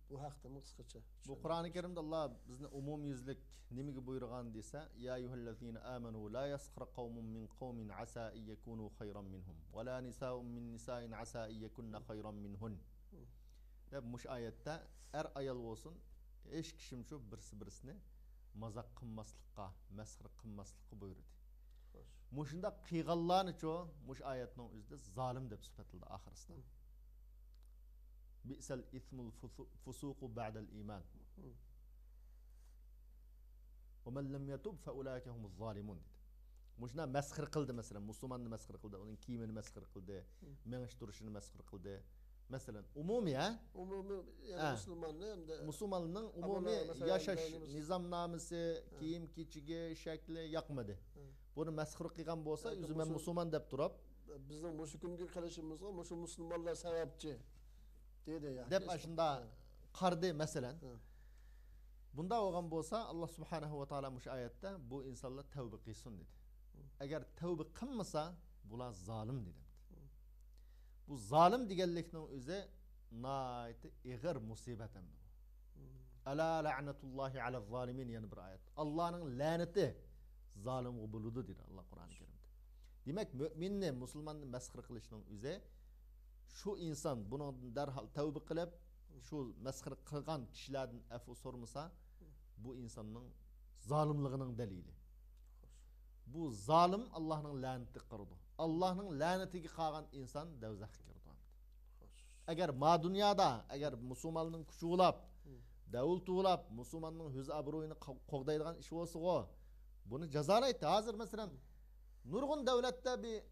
بۇ ھەقتىمۇ قىسقىچە بۇ چۈشەندۈرۈڭ. قۇرئانى كەرىمدە ئاللا بىزنى ئومۇميۈزلۈك نېمىگە بۇيرۇغان دېسە، يا أيها الذين آمنوا لا يسخر قوم من قوم عسى أن يكونوا خيرا منهم ولا نساء من نساء عسى أن يكن خيرا منهن. دەپ مۇشۇ ئايەتتە ئەر ئايال بولسۇن، ھېچ كىشىمچۇ بىرسى بىرسىنى مازاق قىلماسلىققا، مەسخىرە قىلماسلىققا بۇيرۇدى. خوش. مۇشۇنداق قىلغانلارنىچۇ مۇشۇ ئايەتنىڭ ئۆزىدە زالىم دەپ سۈپەتلىدى ئاخىرسىدا. بئس الإثم الفسوق بعد الإيمان. ومن لم يتب فأولئك هم الظالمون دېدى. مۇشۇنداق مەسخىرە قىلدى، مەسىلەن، مۇسۇلماننى مەسخىرە قىلدى، ئۇنىڭ كىيىمىنى مەسخىرە قىلدى، مېڭىش تۇرۇشىنى مەسخىرە قىلدى. مەسىلەن، ئومۇمىي، ھە؟ ئومۇمىي، يەنى ھە. مۇسۇلماننى ھەمدە مۇسۇلماننىڭ ئومۇمىي مەسىلەن، ياشاش نىزامنامىسى، ھە. كىيىم كېچىكى، شەكلى ياقمىدى. ھە. بۇنى مەسخىرە قىلغان بولسا، ياكى ئۆزى مەن مۇسۇل-، مۇسۇلمان دەپ تۇرۇپ، بىزنىڭ مۇشۇ كۈنگە قېلىشىمىزغا مۇشۇ مۇسۇلمانلار سەۋەبچى دېدى ياكى دەپ ئاشۇنداق ھە. قارىدى، مەسىلەن. ھە. بۇنداق بولغان بولسا، ئاللا سۇبھانەھۇ ۋە تائالا مۇشۇ ئايەتتە بۇ ئىنسانلار تەۋبە قىلسۇن دېدى. ئەگەر تەۋبە قىلمىسا، بۇلار زالىم دېدى. بۇ زالىم دېگەنلىكنىڭ ئۆزى ناھايىتى ئېغىر مۇسىبەت ئەمدى بۇ. ئەلا لەنەتۇللاھى ئەلەز زالىمىن، يەنە بىر ئايەت. ئاللانىڭ لەنىتى زالىمغا بولىدۇ دېدى ئاللا قۇرئانى كەرىمدە. دېمەك، مۆمىننى، مۇسۇلماننى مەسخىرە قىلىشنىڭ ئۆزى، شۇ ئىنسان بۇنىڭدىن دەرھال تەۋبە قىلىپ، شۇ مەسخىرە قىلغان كىشىلەردىن ئەفۇ سورىمىسا، بۇ ئىنساننىڭ زالىملىقىنىڭ دەلىلى. بۇ زالىم ئاللانىڭ لەنىتىگە قالىدۇ. ئاللانىڭ لەنىتىگە قالغان ئىنسان دەۋزەخكە كىرىدۇ. ئەگەر ما دۇنيادا، ئەگەر مۇسۇلماننىڭ كۈچى ئۇلاپ، دەۋلىتى ئۇلاپ، مۇسۇلماننىڭ ھۆز ئابرۇيىنى قو-، قوغدايدىغان ئىش بولسىغۇ، بۇنى جازالايتتى. ھازىر، مەسىلەن، نۇرغۇن دۆلەتتە بىر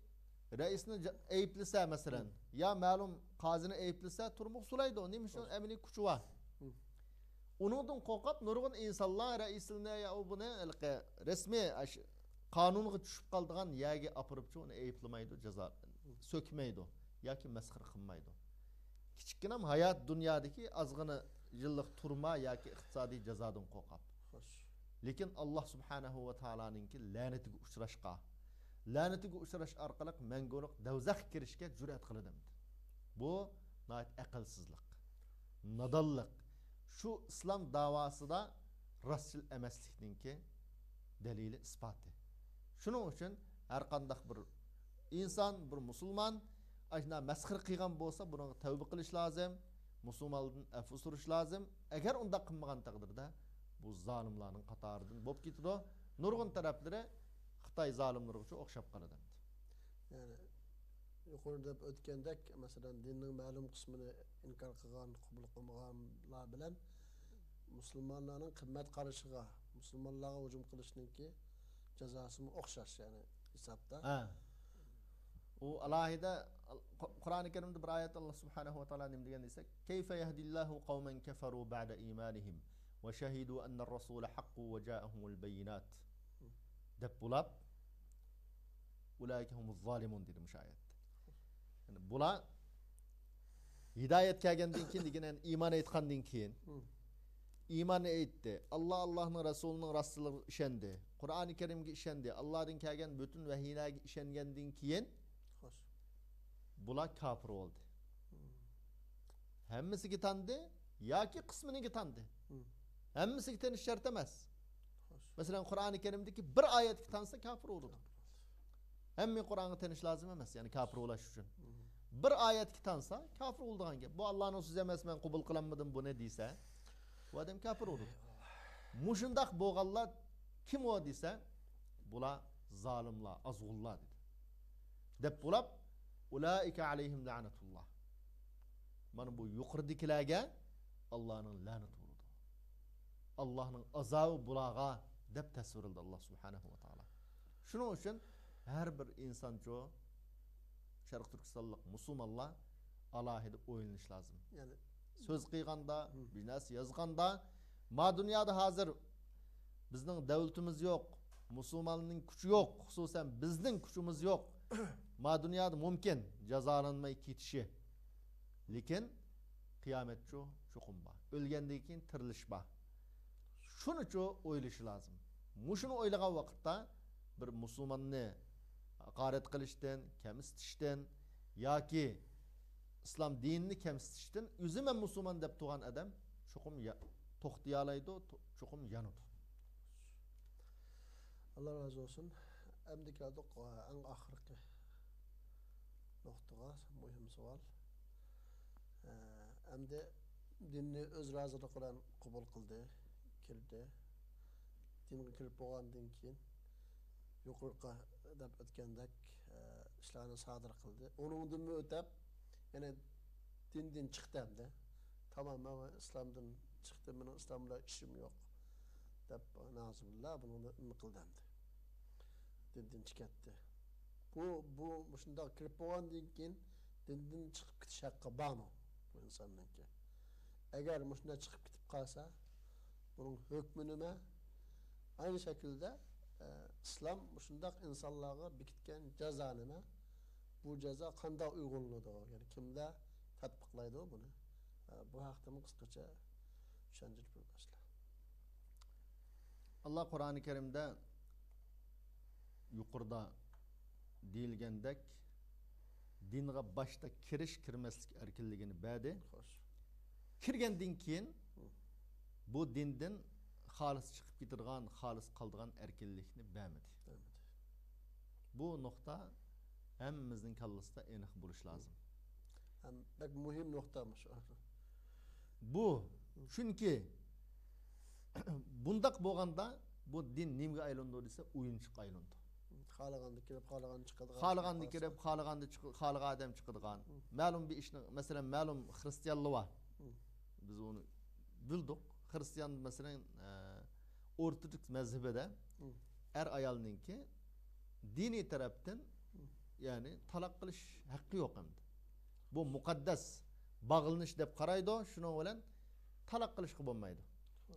رەئىسنى جا-، ئەيىبلىسە، مەسىلەن، يا مەلۇم قازىنى ئەيىبلىسە، تۈرمىگە سولايدۇ. نېمە ئۈچۈن؟ ئەمەلىي كۈچى بار. ئۇنىڭدىن قورقۇپ، نۇرغۇن ئىنسانلار رەئىسلىرىنى يا ئۇ بۇنى ھېلىقى رەسمىي ئاش-، قانۇنغا چۈشۈپ قالىدىغان يەرگە ئاپىرىپچۇ ئۇنى ئەيىبلىمەيدۇ، جازا، سۆكمەيدۇ ياكى مەسخىرە قىلمايدۇ. كىچىككىنەم ھايات دۇنيادىكى ئازغىنە يىللىق تۈرمە ياكى ئىقتىسادىي جازادىن قورقۇپ. خوش. لېكىن ئاللا سۇبھانەھۇ ۋە تائالانىڭكى لەنىتىگە ئۇچراشقا، لەنىتىگە ئۇچراش ئارقىلىق مەڭگۈلۈك دەۋزەخكە كىرىشكە جۈرئەت قىلىدۇ. بۇ ناھايىتى ئەقىلسىزلىق، نادانلىق. شۇ ئىسلام داۋاسىدا راستچىل ئەمەسلىكنىڭكى دەلىلى، ئىسپاتى. شۇنىڭ ئۈچۈن ھەر قانداق بىر ئىنسان، بىر مۇسۇلمان ئاشۇنداق مەسخىرە قىلغان بولسا، بۇنىڭغا تەۋبە قىلىش لازىم، مۇسۇلمانلاردىن ئەپۇ سورىشى لازىم. ئەگەر ئۇنداق قىلمىغان تەقدىردە، بۇ زالىملارنىڭ قاتارىدىن بولۇپ كېتىدۇ. نۇرغۇن تەرەپلىرى خىتاي زالىملىرىغىچە ئوخشاپ قالىدۇ. يەنى يۇقىرىدا دەپ ئۆتكەندەك، مەسىلەن، دىننىڭ مەلۇم قىسمىنى ئىنكار قىلغان، قوبۇل قىلمىغانلار بىلەن مۇسۇلمانلارنىڭ قىممەت قارىشىغا، مۇسۇلمانلارغا ھۇجۇم قىلىشنىڭكى جازاسىمۇ ئوخشاش، يەنى ھېسابتا. ھە. ئۇ ئالاھىدە، قۇ-، قۇرئانى كەرىمدە بىر ئايەتتە ئاللا سۇبھانەھۇ ۋە تائالا نېمە دېگەن دېسەك، كيف يهدي الله قوما كفروا بعد إيمانهم وشهدوا أن الرسول حق وجاءهم البينات دەپ بولۇپ، أولئك هم الظالمون دېدى مۇشۇ ئايەتتە. يەنى بۇلار ھىدايەت كەلگەندىن كېيىن دېگەن، يەنى ئىمان ئېيتقاندىن كېيىن، ئىماننى ئېيتتى. ئاللا، ئاللانىڭ رەسۇلىنىڭ راستلىقىغا ئىشەندى. قۇرئانى كەرىمگە ئىشەندى. ئاللادىن كەلگەن پۈتۈن ۋەھىيلەرگە ئىشەنگەندىن كېيىن، خوش، بۇلار كاپىر بولدى. ھەممىسىگە تاندى ياكى قىسمىنىگە تاندى. ھەممىسىگە تېنىش شەرت ئەمەس. مەسىلەن، قۇرئانى كەرىمدىكى بىر ئايەتكە تانسا كاپىر بولىدۇ. ھەممە قۇرئانغا تېنىش لازىم ئەمەس، يەنى كاپىر بولاش ئۈچۈن. بىر ئايەتكە تانسا كاپىر بولىدىغان گەپ. بۇ ئاللانىڭ سۆزى ئەمەس، مەن قوبۇل قىلالمىدىم بۇنى دېسە، بۇ ئادەم كاپىر بولىدۇ. مۇشۇنداق بولغانلار كىم ئۇ دېسە، بۇلار زالىملار، ئازغۇنلار دېدى. دەپ بولاپ، ئۇلائىكە ئەلەيھىم لەنەتۇللا. مانا بۇ يۇقىرىدىكىلەرگە ئاللانىڭ لەنىتى بولىدۇ. ئاللانىڭ ئازابى بۇلارغا دەپ تەسۋىرلىدى ئاللا سۇبھانەھۇ ۋە تائالا. شۇنىڭ ئۈچۈن ھەر بىر ئىنسانچۇ، شەرقىي تۈركىستانلىق مۇسۇلمانلار ئالاھىدە ئويلىنىش لازىم. يەنى سۆز قىلغاندا، بىر نەرسە يازغاندا، ما دۇنيادا ھازىر بىزنىڭ دەۋلىتىمىز يوق، مۇسۇلماننىڭ كۈچى يوق، خۇسۇسەن بىزنىڭ كۈچىمىز يوق. ما دۇنيادا مۇمكىن جازالانماي كېتىشى. لېكىن قىيامەتچۇ چوقۇم بار. ئۆلگەندىن كېيىن تىرىلىش بار. شۇنىچۇ ئويلىشى لازىم. مۇشۇنى ئويلىغان ۋاقىتتا بىر مۇسۇلماننى ھاقارەت قىلىشتىن، كەمسىتىشتىن ياكى ئىسلام دىنىنى كەمسىتىشتىن ئۆزى مەن مۇسۇلمان دەپ تۇرغان ئادەم چوقۇم يا-، توختىيالايدۇ، تو-، چوقۇم يانىدۇ. ئاللا رازى بولسۇن. ئەمدى كەلدۇق ئەڭ ئاخىرقى نۇقتىغا، مۇھىم سوئال. ئە، ئەمدى دىننى ئۆز رازىلىقى بىلەن قوبۇل قىلدى، كىردى. دىنغا كىرىپ بولغاندىن كېيىن، يۇقىرىقى دەپ ئۆتكەندەك، ئە، ئىشلارنى سادىر قىلدى. ئۇنىڭدىنمۇ ئۆتەپ، يەنە دىندىن چىقتى ئەمدى. تامام، مەن ئىسلامدىن چىقتىم، مېنىڭ ئىسلام بىلەن ئىشىم يوق، دەپ، نەئۇزۇبىللا، بۇنىڭدىن نېمە قىلدى ئەمدى؟ دىندىن چىقىۋەتتى. بۇ، بۇ مۇشۇنداق كىرىپ بولغاندىن كېيىن دىندىن چىقىپ كېتىش ھەققى بارمۇ بۇ ئىنساننىڭكى؟ ئەگەر مۇشۇنداق چىقىپ كېتىپ قالسا، بۇنىڭ ھۆكمى نېمە؟ ئەينى شەكىلدە، ئە، ئىسلام مۇشۇنداق ئىنسانلارغا بېكىتكەن جازا نېمە؟ بۇ جازا قانداق ئۇيغۇلىنىدۇ؟ يەنى كىملەر تەتبىقلايدۇ بۇنى؟ ئە، بۇ ھەقتىمۇ قىسقىچە چۈشەندۈرۈپ بېرىڭلار. ئاللا قۇرئانى كەرىمدە يۇقىرىدا دېيىلگەندەك دىنغا باشتا كىرىش، كىرمەسلىك ئەركىنلىكىنى بەردى. خوش. كىرگەندىن كېيىن بۇ دىندىن خالىس چىقىپ كېتىدىغان، خالىس قالىدىغان ئەركىنلىكنى بەرمىدى. بەرمىدى. بۇ نۇقتا ھەممىمىزنىڭ كاللىسىدا ئېنىق بولۇشى لازىم. ھەم بەك مۇھىم نۇقتا مۇشۇ. بۇ، چۈنكى بۇنداق بولغاندا بۇ دىن نېمىگە ئايلىنىدۇ دېسە، ئويۇنچۇققا ئايلىنىدۇ. خالىغاندا كىرىپ، خالىغاندا چىقىدىغان. خالىغاندا كىرىپ، خالىغاندا چىقىدىغان. مەلۇم بىر ئىشنىڭ، مەسىلەن، مەلۇم خرىستىيانلار بار. بىز ئۇنى بىلدۇق. خرىستىيان، مەسىلەن، ئورتودوكس مەزھىپىدە ئەر ئايالنىڭكى دىنىي تەرەپتىن، يەنى تالاق قىلىش ھەققى يوق ئەمدى. بۇ مۇقەددەس باغلىنىش دەپ قارايدۇ، شۇنىڭ بىلەن تالاق قىلىشقا بولمايدۇ.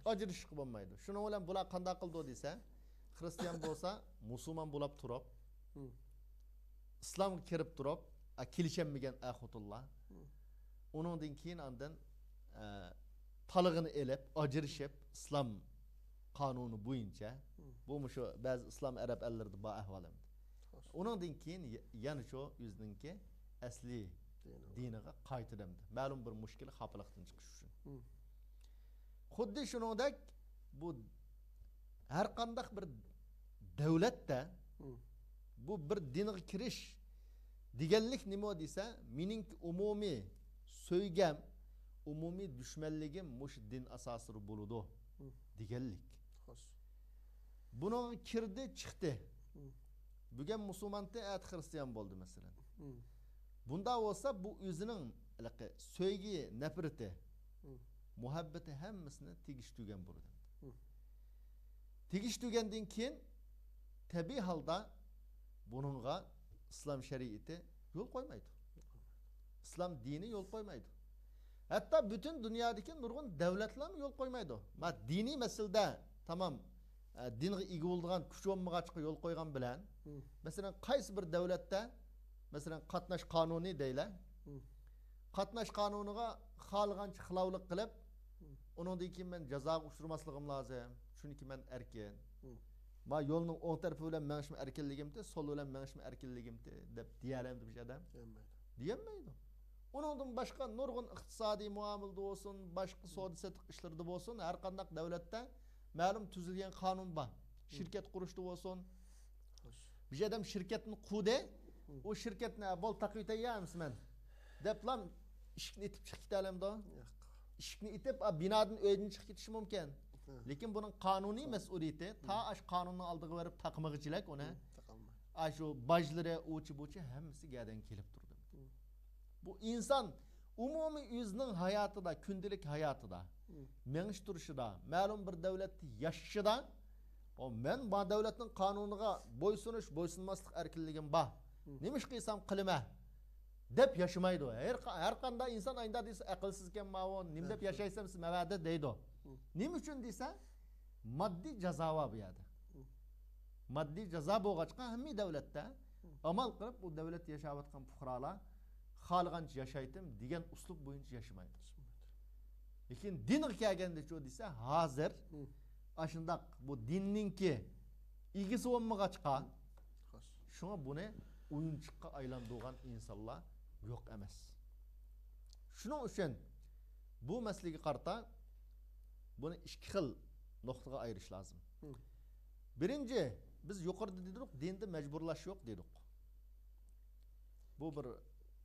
ئاجرىشىشقا بولمايدۇ. شۇنىڭ بىلەن بۇلار قانداق قىلىدۇ دېسە، خرىستىيان بولسا مۇسۇلمان بولاپ تۇرۇپ، ئىسلامغا كىرىپ تۇرۇپ، ئا، كېلىشەلمىگەن ئەر خوتۇنلار. ئۇنىڭدىن كېيىن ئاندىن، ئە، تالىقىنى ئېلىپ، ئاجرىشىپ، ئىسلام قانۇنى بويىچە. بۇ مۇشۇ بەزى ئىسلام ئەرەب ئەللىرىدە بار ئەھۋال ئەمدى. ئۇنىڭدىن كېيىن يە-، يەنە شۇ ئۆزىنىڭكى ئەسلى دىنىغا قايتىدۇ ئەمدى. مەلۇم بىر مۇشكىل، خاپىلىقتىن چىقىش ئۈچۈن. خۇددى شۇنىڭدەك بۇ ھەر قانداق بىر دۆلەتتە بۇ بىر دىنغا كىرىش دېگەنلىك نېمە دېسە، مېنىڭكى ئومۇمىي سۆيگەم، ئومۇمىي دۈشمەنلىكىم مۇشۇ دىن ئاساسىدا بولىدۇ دېگەنلىك. بۇنىڭغا كىردى، چىقتى. بۈگۈن مۇسۇلمانتى، ئەتە خرىستىيان بولدى، مەسىلەن. بۇنداق بولسا، بۇ ئۆزىنىڭ ھېلىقى سۆيگى، نەپرىتى، مۇھەببىتى ھەممىسىنى تېگىشى تۈگەن بولىدۇ. تېگىشى تۈگەندىن كېيىن، تەبىئىي ھالدا بۇنىڭغا ئىسلام شەرىئىتى يول قويمايدۇ. ئىسلام دىنى يول قويمايدۇ. ھەتتا پۈتۈن دۇنيادىكى نۇرغۇن دۆلەتلەرمۇ يول قويمايدۇ. ما دىنىي مەسىلىدە تامام، ئە، دىنغا ئىگە بولىدىغان كۈچ بولمىغاچقا يول قويغان بىلەن، مەسىلەن، قايسى بىر دۆلەتتە، مەسىلەن، قاتناش قانۇنى دەيلى. قاتناش قانۇنىغا خالىغانچە خىلاپلىق قىلىپ، ئۇنىڭدىن كېيىن مەن جازاغا ئۇچرىماسلىقىم لازىم، چۈنكى مەن ئەركىن. ما يولنىڭ ئوڭ تەرىپى بىلەن مېڭىشمۇ ئەركىنلىكىمتى، سول بىلەن مېڭىشمۇ ئەركىنلىكىمتى دەپ دېيەلەمدۇ بىر ئادەم؟ دېيەلمەيدۇ. دېيەلمەيدۇ. ئۇنىڭدىن باشقا نۇرغۇن ئىقتىسادىي مۇئامىلىدە بولسۇن، باشقا سودا سېتىق ئىشلىرىدا بولسۇن، ھەر قانداق دۆلەتتە مەلۇم تۈزۈلگەن قانۇن بار. شىركەت قۇرۇشتا بولسۇن، بىر ئادەم شىركەتنى قۇدى، ئۇ شىركەتنى، «بول، تاقىۋېتەي يا ئەمىسە مەن» دەپلا ئىشىكنى ئېتىپ چىقىپ كېتەلەمدۇ؟ ياق. ئىشىكنى ئېتىپ، بىنادىن، ئۆيدىن چىقىپ كېتىشى مۇمكىن. لېكىن بۇنىڭ قانۇنىي مەسئۇلىيىتى، تا ئاش قانۇننىڭ ئالدىغا بېرىپ تاقىمىغىچىلىك ئۇنى، ئاشۇ باجلىرى، ئۇچى-بۇچى ھەممىسى گەدەنگە كېلىپ تۇرىدۇ. بۇ ئىنسان ئومۇمىي ئۆزىنىڭ ھاياتىدا، كۈندىلىك ھاياتىدا، مېڭىش تۇرۇشىدا، مەلۇم بىر دۆلەتتە ياشىشىدا، «ئو، مەن ما دۆلەتنىڭ قانۇنىغا بويسۇنۇش، بويسۇنماسلىق ئەركىنلىكىم بار. نېمە ئىش قىلسام قىلىمەن» دەپ ياشىمايدۇ. ھەر قا-، ھەر قانداق ئىنسان ئاينىدا دېسە، «ئەقىلسىزكەنما ئۇ، نېمە دەپ ياشايسەن سىز مەۋەدە؟» دەيدۇ. نېمە ئۈچۈن دېسە، ماددىي جازا بار بۇ يەردە. ماددىي جازا بولغاچقا، ھەممە دۆلەتتە ئامال قىلىپ، ئۇ دۆلەتتە ياشاۋاتقان پۇقرالار خالىغانچە ياشايتتىم دېگەن ئۇسلۇب بويىچە ياشىمايدۇ. لېكىن دىنغا كەلگەندىچۇ دېسە، ھازىر ئاشۇنداق بۇ دىننىڭكى ئىگىسى بولمىغاچقا، شۇڭا بۇنى ئويۇنچۇققا ئايلاندۇرغان ئىنسانلار يوق ئەمەس. شۇنىڭ ئۈچۈن بۇ مەسىلىگە قارىتا بۇنى ئىككى خىل نۇقتىغا ئايرىش لازىم. بىرىنچى، بىز يۇقىرىدا دېدۇق، دىندا مەجبۇرلاش يوق دېدۇق. بۇ بىر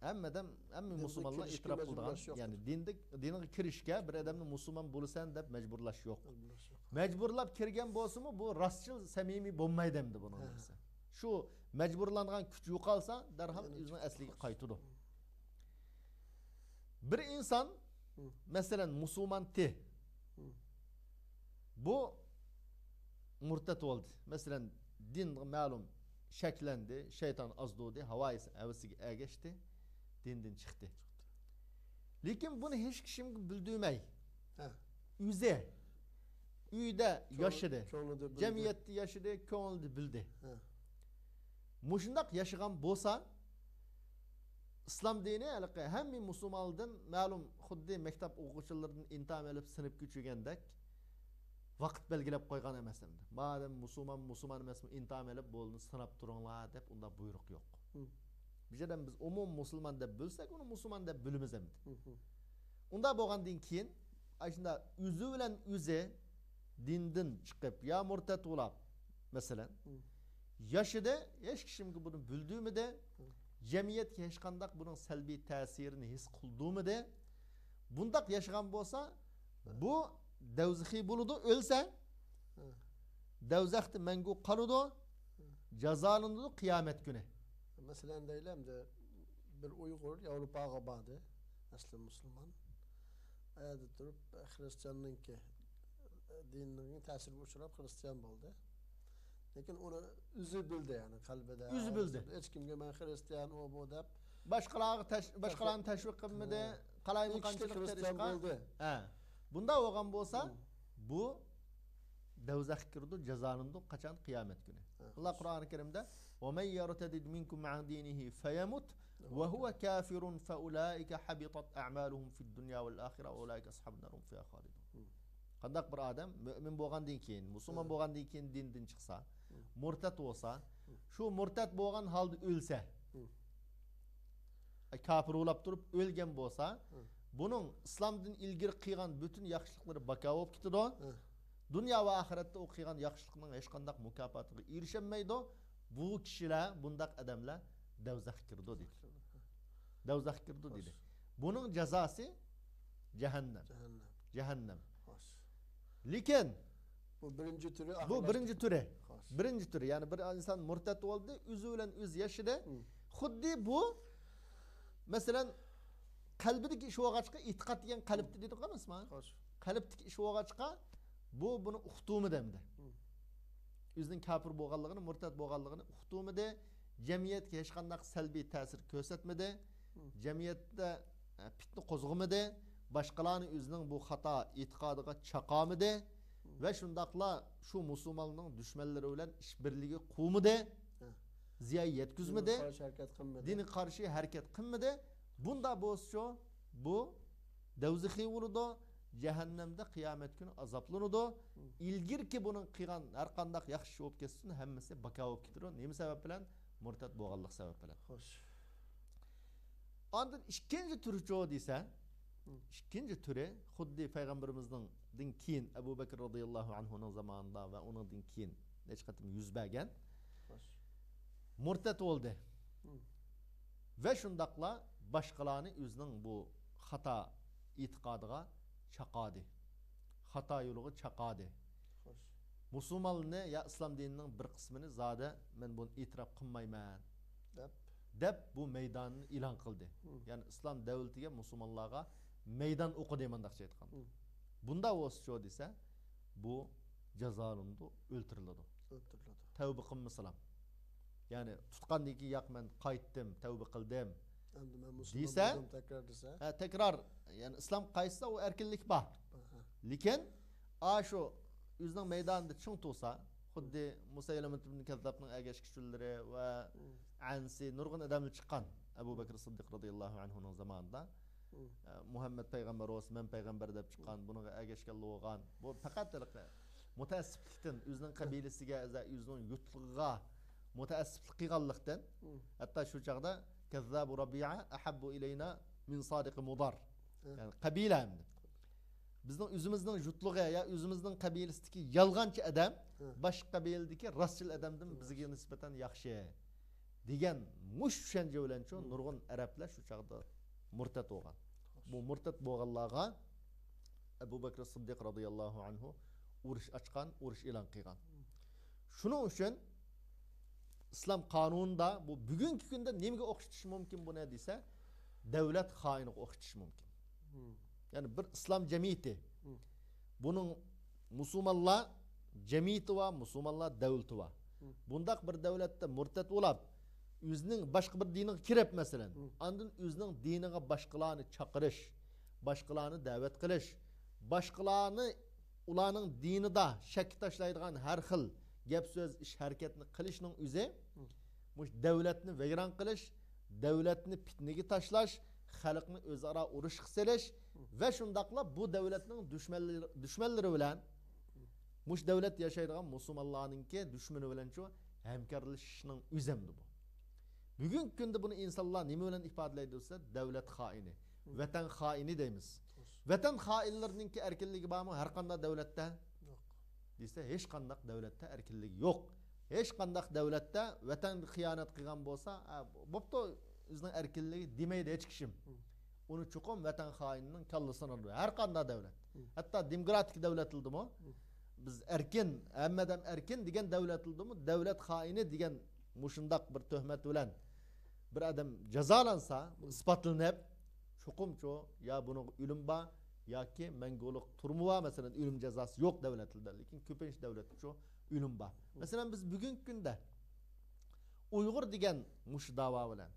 ھەممە ئادەم، ھەممە مۇسۇلمانلار ئېتىراپ قىلىدىغان، يەنى دىندا، دىنغا كىرىشكە بىر ئادەمنى مۇسۇلمان بولىسەن دەپ مەجبۇرلاش يوق. مەجبۇرلاپ كىرگەن بولسىمۇ، بۇ راستچىل، سەمىمىي بولمايدۇ ئەمدى بۇنىڭ نېمىسى. شۇ مەجبۇرلانغان كۈچ يوقالسا، دەرھال ئۆزىنىڭ ئەسلىگە قايتىدۇ. بىر ئىنسان، مەسىلەن، مۇسۇلمانتى. بۇ مۇرتەت بولدى. مەسىلەن، دىنغا مەلۇم شەكلەندى، شەيتان ئازدۇردى، ھاۋايىسى ھەۋىسىگە ئەگەشتى، دىندىن چىقتى. لېكىن بۇنى ھېچ كىشىمگە بىلدۈرمەي، ئۆزى ئۆيدە ياشىدى، جەمئىيەتتە ياشىدى، كۆڭلىدە بىلدى. مۇشۇنداق ياشىغان بولسا، ئىسلام دىنى ھېلىقى ھەممە مۇسۇلمانلاردىن مەلۇم، خۇددى مەكتەپ ئوقۇغۇچىلىرىدىن ئىمتىھان ئېلىپ سىنىپ كۆچۈرگەندەك ۋاقىت بەلگىلەپ قويغان ئەمەس ئەمدى. مادەم مۇسۇلمان، مۇسۇلمان ئەمەسمۇ، ئىمتىھان ئېلىپ بولدى، سىناپ تۇرۇڭلار دەپ ئۇنداق بۇيرۇق يوق. بىر ئادەم بىز ئومۇم مۇسۇلمان دەپ بىلسەك، ئۇنى مۇسۇلمان دەپ بىلىمىز ئەمدى. ئۇنداق بولغاندىن كېيىن، ئاشۇنداق ئۆزى بىلەن ئۆزى دىندىن چىقىپ يا مۇرتەت بولاپ، مەسىلەن، ياشىدى، ھېچ كىشىمگە بۇنى بىلدۈرمىدى، جەمئىيەتكە ھېچقانداق بۇنىڭ سەلبىي تەسىرىنى ھېس قىلدۇرمىدى. بۇنداق ياشىغان بولسا، بۇ دەۋزىخىي بولىدۇ، ئۆلسە، دەۋزەختە مەڭگۈ قالىدۇ، جازالىنىدۇ قىيامەت كۈنى. مەسىلەن، دەيلى، ئەمدى بىر ئۇيغۇر ياۋروپاغا باردى، ئەسلى مۇسۇلمان. ئۇ يەردە تۇرۇپ، خرىستىياننىڭكى دىنىنىڭ تەسىرىگە ئۇچراپ، خرىستىيان بولدى. لېكىن ئۇنى ئۆزى بىلدى، يەنى قەلبىدە. ئۆزى بىلدى. ھېچ كىمگە مەن خرىستىيان، ئۇ، بۇ دەپ. باشقىلارغا تەش-، باشقىلارنى تەشۋىق قىلمىدى، قالايمىقانچىلىق قىلىشقا. ھە. بۇنداق بولغان بولسا، بۇ دەۋزەخكە كىرىدۇ، جازالىنىدۇ. قاچان؟ قىيامەت كۈنى. ئاللا قۇرئانى كەرىمدە، «ومن يرتد منكم عن دينه فيمت وهو كافر فأولئك حبطت أعمالهم في الدنيا والآخرة وأولئك أصحاب النار هم فيها خالدون.» قانداق بىر ئادەم مۆمىن بولغاندىن كېيىن، مۇسۇلمان بولغاندىن كېيىن دىندىن چىقسا، مۇرتەت بولسا، شۇ مۇرتەت بولغان ھالدا ئۆلسە، كاپىر بولاپ تۇرۇپ ئۆلگەن بولسا، بۇنىڭ ئىسلامدىن ئىلگىرى قىلغان پۈتۈن ياخشىلىقلىرى بىكار بولۇپ كېتىدۇ. دۇنيا ۋە ئاخىرەتتە ئۇ قىلغان ياخشىلىقنىڭ ھېچقانداق مۇكاپاتىغا ئېرىشەلمەيدۇ. بۇ كىشىلەر، بۇنداق ئادەملەر دەۋزەخكە كىرىدۇ دېدى. دەۋزەخكە كىرىدۇ دېدى. بۇنىڭ جازاسى جەھەننەم. جەھەننەم. جەھەننەم. لېكىن بۇ بىرىنچى تۈرى. بۇ بىرىنچى تۈرى. بىرىنچى تۈرى. يەنى بىر ئىنسان مۇرتەت بولدى، ئۆزى بىلەن ئۆزى ياشىدى. خۇددى بۇ، مەسىلەن، قەلبىدىكى ئىش بولغاچقا، ئېتىقاد دېگەن قەلبتە دېدۇق ئەمەسمۇ؟ قەلبتىكى ئىش بولغاچقا، بۇ بۇنى ئۇقتۇرمىدى ئەمدى. ئۆزىنىڭ كاپىر بولغانلىقىنى، مۇرتەت بولغانلىقىنى ئۇقتۇرمىدى. جەمئىيەتكە ھېچقانداق سەلبىي تەسىر كۆرسەتمىدى. جەمئىيەتتە، ئە، پىتنە قوزغىمىدى. باشقىلارنى ئۆزىنىڭ بۇ خاتا ئېتىقادىغا چاقامىدى. ۋە شۇنداقلا شۇ مۇسۇلمانلارنىڭ دۈشمەنلىرى بىلەن ئىشبىرلىكى قىلمىدى. زىيان يەتكۈزمىدى. دىنغا قارشى ھەرىكەت قىلمىدى. بۇنداق بولسىچۇ، بۇ دەۋزىخىي بولىدۇ، جەھەننەمدە قىيامەت كۈنى ئازابلىنىدۇ. ئىلگىرىكى بۇنىڭ قىلغان ھەر قانداق ياخشى ئىش بولۇپ كەتسۇن، ھەممىسى بىكار بولۇپ كېتىدۇ. نېمە سەۋەب بىلەن؟ مۇرتەت بولغانلىق سەۋەب بىلەن. خوش. ئاندىن ئىككىنچى تۈرىچۇ دېسە، ئىككىنچى تۈرى خۇددى پەيغەمبىرىمىزنىڭدىن كېيىن ئەبۇ بەكرى رازىياللاھۇ ئەنھۇنىڭ زامانىدا ۋە ئۇنىڭدىن كېيىن نەچچە قېتىم يۈز بەرگەن. مۇرتەت بولدى. ۋە شۇنداقلا باشقىلارنى ئۆزىنىڭ بۇ خاتا ئېتىقادىغا چاقادى. خاتا يولىغا چاقادى. مۇسۇلمانلارنى يا ئىسلام دىنىنىڭ بىر قىسمىنى زادى مەن بۇنى ئېتىراپ قىلمايمەن دەپ. دەپ بۇ مەيداننى ئېلان قىلدى. يەنى ئىسلام دەۋلىتىگە، مۇسۇلمانلارغا مەيدان ئوقۇدى، مۇنداقچە ئېيتقاندا. بۇنداق بولسىچۇ دېسە، بۇ جازالىنىدۇ، ئۆلتۈرۈلىدۇ. ئۆلتۈرۈلىدۇ. تەۋبە قىلمىسىلا. يەنى تۇتقاندىن كېيىن، ياق، مەن قايتتىم، تەۋبە قىلدىم، ئەمدى مەن مۇسۇلمان دېسە، بولدۇم تەكرار دېسە. ھە، تەكرار، يەنى ئىسلام قايتسا، ئۇ ئەركىنلىك بار. لېكىن ئاشۇ ئۆزىنىڭ مەيدانىدا چىڭ تۇرسا، خۇددى مۇسەيلىمەت ئىبن كەززابنىڭ ئەگەشكۈچىلىرى ۋە ئەنسى، نۇرغۇن ئادەملەر چىققان ئەبۇ بەكرى سىددىق رازىياللاھۇ ئەنھۇنىڭ زامانىدا، ئە، مۇھەممەد پەيغەمبەر بولسا، مەن پەيغەمبەر دەپ چىققان، بۇنىڭغا ئەگەشكەنلەر بولغان. بۇ پەقەت ھېلىقى مۇتەئەسسىپلىكتىن، ئۆزىنىڭ قەبىلىسىگە، ئۆزىنىڭ يۇرتلۇقىغا مۇتەئەسسىپلىك قىلغانلىقتىن، ھەتتا شۇ چاغدا كەززابۇ رەبىئە ئەھەببۇ ئىلەينا مىن سادىقى مۇدار. يەنى قەبىلە ئەمدى. بىزنىڭ ئۆزىمىزنىڭ يۇرتلۇقى يا ئۆزىمىزنىڭ قەبىلىسىدىكى يالغانچى ئادەم باشقا قەبىلىدىكى راستچىل ئادەمدىن بىزگە نىسبەتەن ياخشى دېگەن مۇشۇ چۈشەنچە بىلەنچۇ نۇرغۇن ئەرەبلەر شۇ چاغدا مۇرتەت بولغان. بۇ مۇرتەت بولغانلارغا ئەبۇ بەكرى سىددىق رازىياللاھۇ ئەنھۇ ئۇرۇش ئاچقان، ئۇرۇش ئېلان قىلغان. شۇنىڭ ئۈچۈن ئىسلام قانۇنىدا بۇ بۈگۈنكى كۈندە نېمىگە ئوخشىتىش مۇمكىن بۇنى دېسە، دەۋلەت خائىنىغا ئوخشىتىش مۇمكىن. يەنى بىر ئىسلام جەمئىيىتى، بۇنىڭ مۇسۇلمانلار جەمئىيىتى بار، مۇسۇلمانلار دەۋلىتى بار. بۇنداق بىر دەۋلەتتە مۇرتەت بولاپ، ئۆزىنىڭ باشقا بىر دىنىغا كىرىپ، مەسىلەن، ئاندىن ئۆزىنىڭ دىنىغا باشقىلارنى چاقىرىش، باشقىلارنى دەۋەت قىلىش، باشقىلارنى ئۇلارنىڭ دىنىدا شەككە تاشلايدىغان ھەر خىل گەپ سۆز، ئىش ھەرىكەتنى قىلىشنىڭ ئۆزى مۇشۇ دەۋلەتنى ۋەيران قىلىش، دەۋلەتنى پىتنىگە تاشلاش، خەلقنى ئۆزئارا ئۇرۇشقا سېلىش ۋە شۇنداقلا بۇ دەۋلەتنىڭ دۈشمەنلىرى، دۈشمەنلىرى بىلەن مۇشۇ دەۋلەت ياشايدىغان مۇسۇلمانلارنىڭكى دۈشمىنى بىلەنچۇ ھەمكارلىشىشنىڭ ئۆزەمدى بۇ. بۈگۈنكى كۈندە بۇنى ئىنسانلار نېمە بىلەن ئىپادىلەيدۇ دېسە، دەۋلەت خائىنى، ۋەتەن خائىنى دەيمىز. ۋەتەن خائىنلىرىنىڭكى ئەركىنلىكى بارمۇ ھەر قانداق دەۋلەتتە؟ يوق. دېسە، ھېچ قانداق دەۋلەتتە ئەركىنلىك يوق. ھېچ قانداق دەۋلەتتە ۋەتەنگە خىيانەت قىلغان بولسا، ئە، بوپتۇ، ئۆزىنىڭ ئەركىنلىكى دېمەيدۇ ھېچ كىشىم. ئۇنى چوقۇم ۋەتەن خائىنىنىڭ كاللىسىنى ئۇرىدۇ. ھەر قانداق دەۋلەت. ھەتتا دېموكراتىك دەۋلەتلىرىدىمۇ، بىز ئەركىن، ھەممە ئادەم ئەركىن دېگەن دەۋلەتلىرىدىمۇ، دەۋلەت خائىنى دېگەن مۇشۇنداق بىر تۆھمەت بىلەن بىر ئادەم جازالانسا، ئىسپاتلىنىپ، چوقۇمچۇ يا بۇنىڭغا ئۆلۈم بار، ياكى مەڭگۈلۈك تۈرمە بار، مەسىلەن، ئۆلۈم جازاسى يوق دەۋلەتلەردە، لېكىن كۆپىنچە دەۋلەتتىچۇ ئۆلۈم بار. مەسىلەن، بىز بۈگۈنكى كۈندە ئۇيغۇر دېگەن مۇشۇ داۋا بىلەن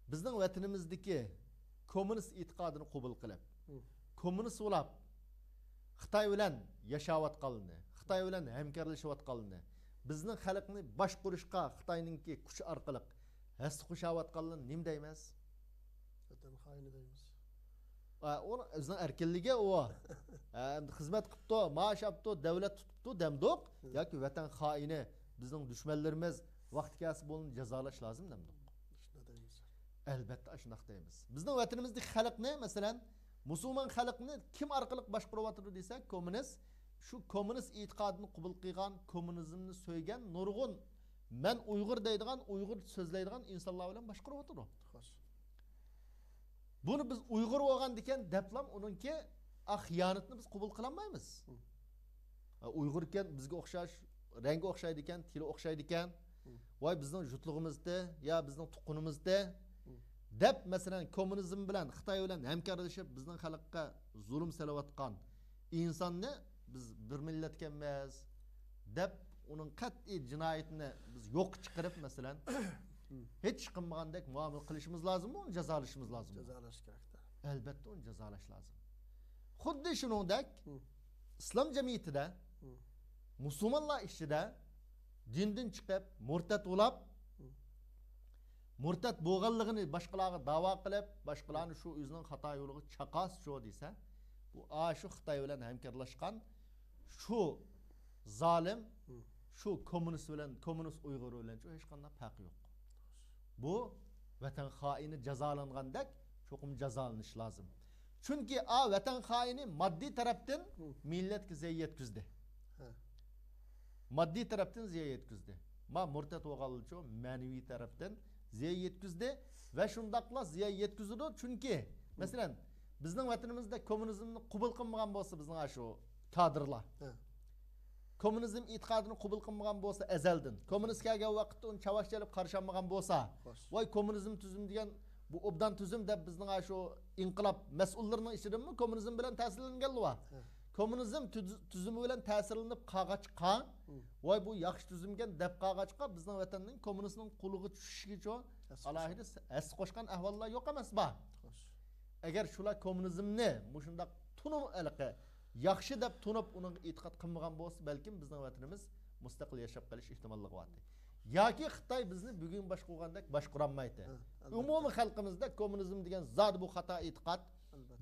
بىزنىڭ ۋەتىنىمىزدىكى كوممۇنىست ئېتىقادىنى قوبۇل قىلىپ، كوممۇنىست بولاپ، خىتاي بىلەن ياشاۋاتقانلىرىنى، خىتاي بىلەن ھەمكارلىشىۋاتقانلىرىنى، بىزنىڭ خەلقنى باشقۇرۇشقا خىتاينىڭكى كۈچى ئارقىلىق ھەسسە قوشاۋاتقانلىرىنى نېمە دەيمىز؟ ۋەتەن خائىنى دەيمىز. ئە، ئۇنىڭ ئۆزىنىڭ ئەركىنلىكى ئۇ. ئە، ئەمدى خىزمەت قىپتۇ، مائاش ئاپتۇ، دەۋلەت تۇتۇپتۇ دەمدۇق، ياكى ۋەتەن خائىنى، بىزنىڭ دۈشمەنلىرىمىز، ۋاقتى كەلسە بۇنى جازالاش لازىم دەمدۇق. شۇنداق دەيمىز. ئەلبەتتە ئاشۇنداق دەيمىز. بىزنىڭ ۋەتىنىمىزدىكى خەلقنى، مەسىلەن، مۇسۇلمان خەلقنى كىم ئارقىلىق باشقۇرۇۋاتىدۇ دېسەك، كوممۇنىست، شۇ كوممۇنىست ئېتىقادىنى قوبۇل قىلغان، كوممۇنىزمنى سۆيگەن نۇرغۇن، مەن ئۇيغۇر دەيدىغان، ئۇيغۇر سۆزلەيدىغان ئىنسانلار بىلەن باشقۇرۇۋاتىدۇ. بۇنى بىز ئۇيغۇر بولغاندىكەن دەپلام ئۇنىڭكى خىيانىتىنى بىز قوبۇل قىلالمايمىز. ئۇيغۇر ئىكەن، بىزگە ئوخشاش، رەڭگى ئوخشايدىكەن، تىلى ئوخشايدىكەن. ۋاي، بىزنىڭ جۇتلۇقىمىزدى يا بىزنىڭ تۇغقىنىمىزدى دەپ، مەسىلەن، كوممۇنىزم بىلەن، خىتاي بىلەن ھەمكارلىشىپ، بىزنىڭ خەلققە زۇلۇم سېلىۋاتقان ئىنساننى بىز بىر مىللەت ئىكەنمىز دەپ، ئۇنىڭ قەتئىي جىنايىتىنى بىز يوققا چىقىرىپ، مەسىلەن، ھېچ ئىش قىلمىغاندەك مۇئامىلە قىلىشىمىز لازىممۇ، ئۇنى جازالىشىمىز لازىممۇ؟ جازالاش كېرەكتە. ئەلبەتتە، ئۇنى جازالاش لازىم. خۇددى شۇنىڭدەك، ئىسلام جەمئىيىتىدە، مۇسۇلمانلار ئىچىدە دىندىن چىقىپ، مۇرتەت بولاپ، مۇرتەت بولغانلىقىنى باشقىلارغا داۋا قىلىپ، باشقىلارنى شۇ ئۆزىنىڭ خاتا يولىغا چاقاس شۇ دېسە، بۇ ئاشۇ خىتاي بىلەن ھەمكارلاشقان شۇ زالىم، شۇ كوممۇنىست بىلەن، كوممۇنىست ئۇيغۇر بىلەن شۇ ھېچقانداق پەرقى يوق. بۇ ۋەتەن خائىنى جازالانغاندەك چوقۇم جازالىنىش لازىم. چۈنكى ئا ۋەتەن خائىنى ماددىي تەرەپتىن مىللەتكە زىيان يەتكۈزدى. ماددىي تەرەپتىن زىيان يەتكۈزدى. ما مۇرتەت بولغانلىچۇ مەنىۋى تەرەپتىن زىيان يەتكۈزدى ۋە شۇنداقلا زىيان يەتكۈزىدۇ. چۈنكى، مەسىلەن، بىزنىڭ ۋەتىنىمىزدە كوممۇنىزمنى قوبۇل قىلمىغان بولسا بىزنىڭ شۇ كادىرلار، كوممۇنىزم ئېتىقادىنى قوبۇل قىلمىغان بولسا ئەزەلدىن، كوممۇنىست كەلگەن ۋاقىتتا ئۇنى چاۋاك چېلىپ قارشى ئالمىغان بولسا، ۋاي كوممۇنىزم تۈزۈم دېگەن بۇ ئوبدان تۈزۈم دەپ بىزنىڭ شۇ ئىنقىلاب مەسئۇللىرىنىڭ ئىچىدىنمۇ كوممۇنىزم بىلەن تەسىرلەنگەنلەر بار. كوممۇنىزم تۈز-، تۈزۈمى بىلەن تەسىرلىنىپ قالغاچقا، ۋاي بۇ ياخشى تۈزۈمكەن دەپ قالغاچقا، بىزنىڭ ۋەتەننىڭ كوممۇنىستنىڭ قولىغا چۈشۈشىگىچۇ ئالاھىدە ھەسسە قوشقان ئەھۋاللار يوق ئەمەسما؟ ئەگەر شۇلار كوممۇنىزمنى مۇشۇنداق تونۇپ، ھېلىقى ياخشى دەپ تونۇپ، ئۇنىڭغا ئېتىقاد قىلمىغان بولسا، بەلكىم بىزنىڭ ۋەتىنىمىز مۇستەقىل ياشاپ قېلىش ئېھتىماللىقى بارتى. ياكى خىتاي بىزنى بۈگۈن باشقۇرغاندەك باشقۇرالمايتتى. ئومۇمىي خەلقىمىزدە كوممۇنىزم دېگەن زادى بۇ خاتا ئېتىقاد.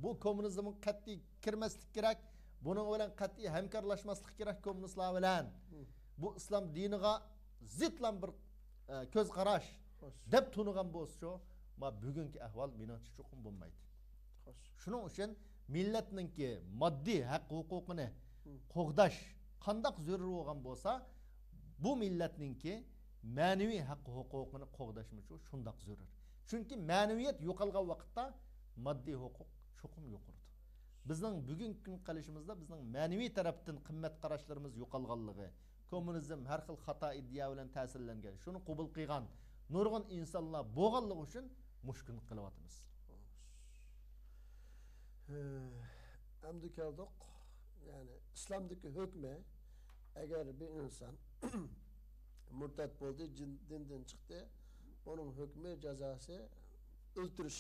بۇ كوممۇنىزمغا قەتئىي كىرمەسلىك كېرەك. بۇنىڭ بىلەن قەتئىي ھەمكارلاشماسلىق كېرەك كوممۇنىستلار بىلەن. بۇ ئىسلام دىنىغا زىتلام بىر، ئە، كۆز قاراش دەپ تونۇغان بولسىچۇ، ما بۈگۈنكى ئەھۋال مېنىڭچە چوقۇم بولمايتتى. شۇنىڭ ئۈچۈن مىللەتنىڭكى ماددىي ھەق ھوقۇقىنى قوغداش قانداق زۆرۈر بولغان بولسا، بۇ مىللەتنىڭكى مەنىۋى ھەق ھوقۇقىنى قوغداشمۇچۇ شۇنداق زۆرۈر. چۈنكى مەنىۋىيەت يوقالغان ۋاقىتتا ماددىي ھوقۇق چوقۇم يوقىلىدۇ. بىزنىڭ بۈگۈنكى كۈنگە قېلىشىمىزدا بىزنىڭ مەنىۋى تەرەپتىن قىممەت قاراشلىرىمىز يوقالغانلىقى، كوممۇنىزم ھەر خىل خاتا ئىدىيە بىلەن تەسىرلەنگەن، شۇنى قوبۇل قىلغان نۇرغۇن ئىنسانلار بولغانلىقى ئۈچۈن مۇشۇ كۈنگە قېلىۋاتىمىز. ئەمدى كەلدۇق، يەنى ئىسلامدىكى ھۆكمى، ئەگەر بىر ئىنسان مۇرتەت بولدى، جىن-، دىندىن چىقتى، ئۇنىڭ ھۆكمى، جازاسى ئۆلتۈرۈش.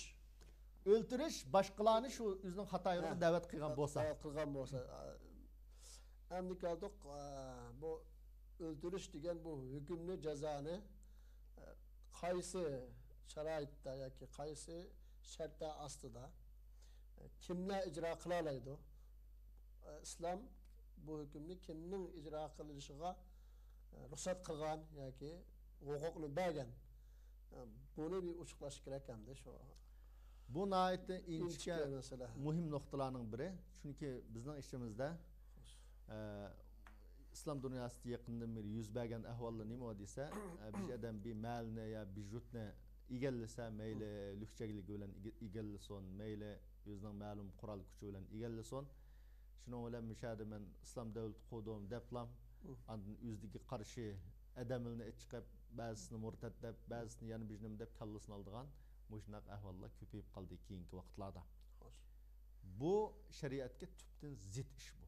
ئۆلتۈرۈش، باشقىلارنى شۇ ئۆزىنىڭ خاتا يولىغا دەۋەت قىلغان بولسا. دەۋەت قىلغان بولسا. ئەمدى كەلدۇق، ئە، بۇ ئۆلتۈرۈش دېگەن بۇ ھۆكۈمنى، جازانى، ئە، قايسى شارائىتتا ياكى قايسى شەرتلەر ئاستىدا، ئە، كىملەر ئىجرا قىلالايدۇ؟ ئە، ئىسلام بۇ ھۆكۈمنى كىمنىڭ ئىجرا قىلىنىشىغا، ئە، رۇخسەت قىلغان ياكى ھوقۇقنى بەرگەن؟ ئە، بۇنى بىر ئوچۇقلاش كېرەك ئەمدى شۇ. بۇ ناھايىتى ئىنچىكە، ئىنچىكە مەسىلە، مۇھىم نۇقتىلارنىڭ بىرى. چۈنكى بىزنىڭ ئىچىمىزدە، ئە، ئىسلام دۇنياسىدا يېقىندىن بېرى يۈز بەرگەن ئەھۋاللار نېمە دېسە، ئە، بىر ئادەم بىر مەھەللىنى يا بىر يۇرتنى ئىگىلىسە، مەيلى لۈكچەكلىكى بىلەن ئىگە-، ئىگىلىسۇن، مەيلى ئۆزىنىڭ مەلۇم قورال كۈچى بىلەن ئىگىلىسۇن. شۇنىڭ بىلەن مۇشۇ يەردە مەن ئىسلام دۆلىتى قۇردۇم دەپلام، ئاندىن ئۆزىدىكى قارشى ئادەملىرىنى چىقىپ، بەزىسىنى مۇرتەت دەپ، بەزىسىنى يەنە بىر نېمە دەپ كاللىسىنى ئالىدىغان مۇشۇنداق ئەھۋاللار كۆپىيىپ قالدى كېيىنكى ۋاقىتلاردا. بۇ شەرىئەتكە تۈپتىن زىت ئىش بۇ.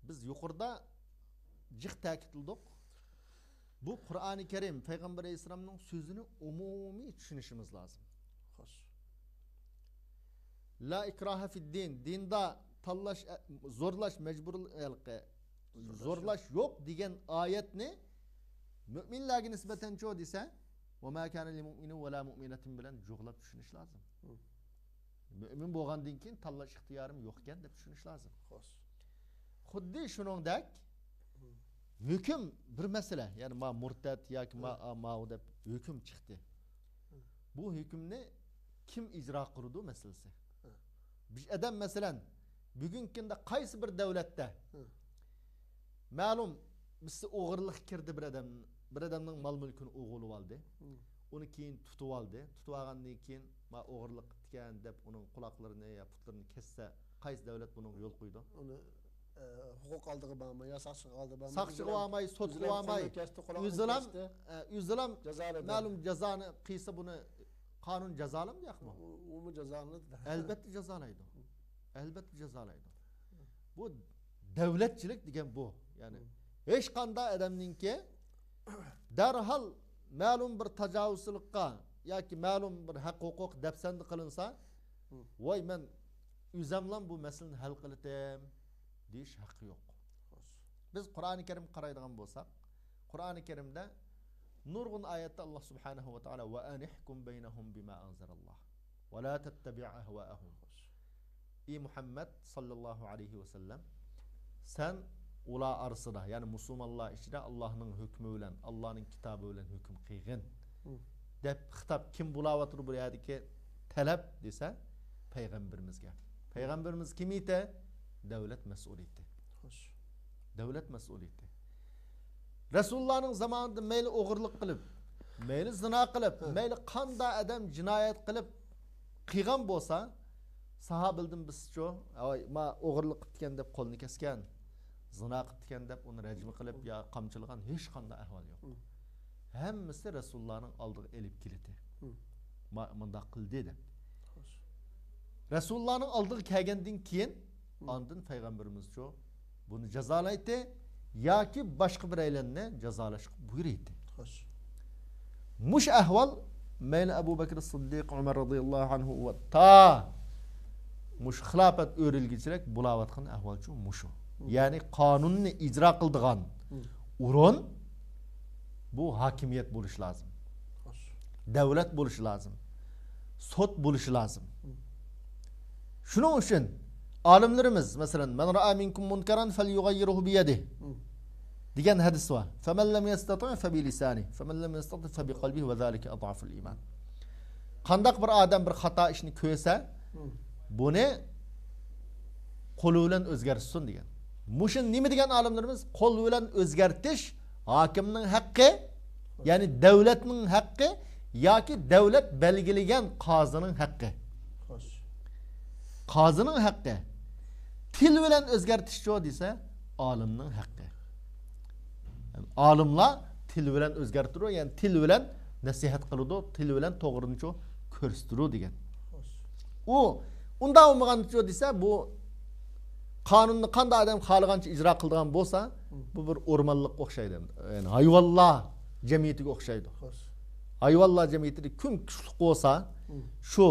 بىز يۇقىرىدا جىق تەكىتلىدۇق. بۇ قۇرئانى كەرىم، پەيغەمبەر ئەلەيھىسسالامنىڭ سۆزىنى ئومۇمىي چۈشىنىشىمىز لازىم. خوش. لا ئىكراھە فىددىن، دىندا تاللاش، زورلاش، مەجبۇر، ھېلىقى، زورلاش يوق دېگەن ئايەتنى مۆمىنلەرگە نىسبەتەنچۇ دېسە، ۋەما كانە لىمۇئمىنىن ۋەلا مۇئمىنەتىن بىلەن جۇغلاپ چۈشىنىش لازىم. مۆمىن بولغاندىن كېيىن تاللاش ئىختىيارىم يوق ئىكەن دەپ چۈشىنىش لازىم. خوش. خۇددى شۇنىڭدەك ھۆكۈم بىر مەسىلە، يەنى ما مۇرتەت ياكى ما، ماۋۇ دەپ ھۆكۈم چىقتى. بۇ ھۆكۈمنى كىم ئىجرا قىلىدۇ مەسىلىسى. بىر ئادەم مەسىلەن، بۈگۈنكى كۈندە قايسى بىر دۆلەتتە مەلۇم بىرسى ئوغرىلىققا كىردى، بىر ئادەم، بىر ئادەمنىڭ مال مۈلكىنى ئوغرىلىۋالدى. ئۇنى كېيىن تۇتۇۋالدى. تۇتۇۋالغاندىن كېيىن، ما ئوغرىلىق قىپتىكەن دەپ ئۇنىڭ قۇلاقلىرىنى يا پۇتلىرىنى كەسسە، قايسى دۆلەت بۇنىڭغا يول قويىدۇ؟ ئۇنى، ئە، ھوقۇق ئالدىغا بارماي يا ساقچىغا ئالدىغا بارماي، ساقچىغا بارماي، سوتقا بارماي، ئۆزىلام، ئە، ئۆزىلام مەلۇم جازانى قىلسا بۇنى قانۇن جازالامدۇ ياقمۇ؟ ئۇمۇ جازالىنىدۇ. ئەلبەتتە جازالايدۇ. ئەلبەتتە جازالايدۇ. بۇ دۆلەتچىلىك دېگەن بۇ. يەنى ھېچقانداق ئادەمنىڭكى دەرھال مەلۇم بىر تاجاۋۇزچىلىققا ياكى مەلۇم بىر ھەق ھوقۇق دەپسەندە قىلىنسا، ۋاي مەن ئۆزەملا بۇ مەسىلىنى ھەل قىلىتەم دېيىش ھەققى يوق. بىز قۇرئانى كەرىمگە قارايدىغان بولساق، قۇرئانى كەرىمدە نۇرغۇن ئايەتتە ئاللا سۇبھانەھۇ ۋە تائالا، ۋە ئەنىھكۇم بەينەھۇم بىما ئەنزەلاللا ۋە لا تەتتەبىئ ئەھۋائەھۇم. ئى مۇھەممەد ساللاللاھۇ ئەلەيھى ۋەسەللەم، سەن ئۇلار ئارىسىدا، يەنى مۇسۇلمانلار ئىچىدە ئاللاھنىڭ ھۆكمى بىلەن، ئاللاھنىڭ كىتابى بىلەن ھۆكۈم قىلغىن. دەپ خىتاب كىم بولاۋاتىدۇ بۇ يەردىكى تەلەپ دېسە، پەيغەمبىرىمىزگە. پەيغەمبىرىمىز كىم ئىدى؟ دۆلەت مەسئۇلى ئىدى. خوش. دۆلەت مەسئۇلى ئىدى. رەسۇلۇللانىڭ زامانىدا مەيلى ئوغرىلىق قىلىپ، مەيلى زىنا قىلىپ، ھە. مەيلى قانداق ئادەم جىنايەت قىلىپ قىلغان بولسا، ساھابىلىدىن بىزچۇ، ۋاي، ما ئوغرىلىق قىپتىكەن دەپ قولىنى كەسكەن، زىنا قىپتىكەن دەپ ئۇنى رەجمە قىلىپ يا قامچىلىغان ھېچقانداق ئەھۋال يوق. ھە. ھەممىسى رەسۇلۇللانىڭ ئالدىغا ئېلىپ كېلىدى. ھە. ما-، مۇنداق قىلدى دەپ. خوش. رەسۇلۇللانىڭ ئالدىغا كەلگەندىن كېيىن، ھە. ئاندىن پەيغەمبىرىمىزچۇ بۇنى جازالايتتى ياكى باشقا بىرەيلەننى جازالاشقا بۇيرۇيتتى. خوش. مۇشۇ ئەھۋال مەيلى ئەبۇ بەكرى سىددىق، ئۆمەر رازىياللاھۇ ئەنھۇ ۋە تا مۇشۇ خىلاپەت ئۆرۈلگۈچىلىك بولاۋاتقان ئەھۋالچۇ مۇشۇ. ھە. يەنى قانۇننى ئىجرا قىلىدىغان ھە. ئورۇن بۇ ھاكىمىيەت بولۇشى لازىم. خوش. دۆلەت بولۇشى لازىم. سوت بولۇشى لازىم. ھە. شۇنىڭ ئۈچۈن ئالىملىرىمىز، مەسىلەن، «مەن رائا مىنكۇم مۇنكەرەن فەليۇغەييىرھۇ بىيەدىھ» ھە. دېگەن ھەدىس بار. «فەمەن لەم يەستەتىع فەبىلىسانىھ، فەمەن لەم يەستەتىع فەبىقەلبىھ ۋە زالىكە ئەزئەفۇل ئىمان.» قانداق بىر ئادەم بىر خاتا ئىشنى كۆرسە، ھە. بۇنى قولى بىلەن ئۆزگەرتسۇن دېگەن. مۇشۇ نېمە دېگەن ئالىملىرىمىز؟ قول بىلەن ئۆزگەرتىش ھاكىمنىڭ ھەققى، يەنى دۆلەتنىڭ ھەققى ياكى دۆلەت بەلگىلىگەن قازىنىڭ ھەققى. خوش. قازىنىڭ ھەققى. تىل بىلەن ئۆزگەرتىشچۇ دېسە، ئالىمنىڭ ھەققى. ئالىملار تىل بىلەن ئۆزگەرتىدۇ، يەنى تىل بىلەن نەسىھەت قىلىدۇ، تىل بىلەن توغرىنىچۇ كۆرسىتىدۇ دېگەن. خوش. ئۇ ئۇنداق بولمىغانچۇ دېسە، بۇ قانۇننى قانداق ئادەم خالىغانچە ئىجرا قىلىدىغان بولسا، ھە. بۇ بىر ئورمانلىققا ئوخشايدۇ. يەنى ھايۋانلار جەمئىيىتىگە ئوخشايدۇ. خوش. ھايۋانلار جەمئىيىتىدە كىم كۈچلۈك بولسا، ھە. شۇ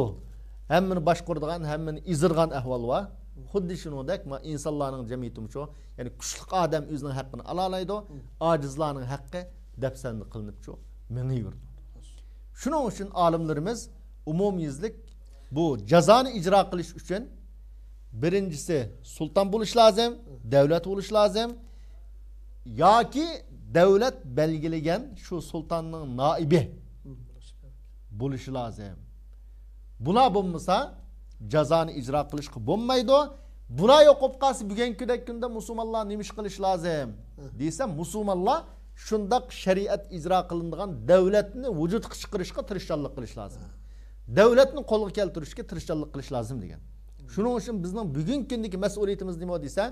ھەممىنى باشقۇرىدىغان، ھەممىنى ئېزىدىغان ئەھۋال بار. ھە. خۇددى شۇنىڭدەك ما ئىنسانلارنىڭ جەمئىيىتىمۇ شۇ. يەنى كۈچلۈك ئادەم ئۆزىنىڭ ھەققىنى ئالالايدۇ. ھە. ئاجىزلارنىڭ ھەققى دەپسەندە قىلىنىپچۇ مېڭىۋېرىدۇ. خوش. شۇنىڭ ئۈچۈن ئالىملىرىمىز ئومۇميۈزلۈك بۇ جازانى ئىجرا قىلىش ئۈچۈن بىرىنچىسى سۇلتان بولۇش لازىم، دۆلەت بولۇش لازىم ياكى دۆلەت بەلگىلىگەن شۇ سۇلتاننىڭ نائىبى بولۇشى لازىم. بۇلار بولمىسا جازانى ئىجرا قىلىشقا بولمايدۇ. بۇلار يوق بولۇپ قالسا بۈگۈنكىدەك كۈندە مۇسۇلمانلار نېمە ئىش قىلىش لازىم دېسە، مۇسۇلمانلار شۇنداق شەرىئەت ئىجرا قىلىنىدىغان دۆلەتنى ۋۇجۇدقا چىقىرىشقا تىرىشچانلىق قىلىش لازىم. دۆلەتنى قولغا كەلتۈرۈشكە تىرىشچانلىق قىلىش لازىم دېگەن. شۇنىڭ ئۈچۈن بىزنىڭ بۈگۈنكى كۈندىكى مەسئۇلىيىتىمىز نېمە دېسە،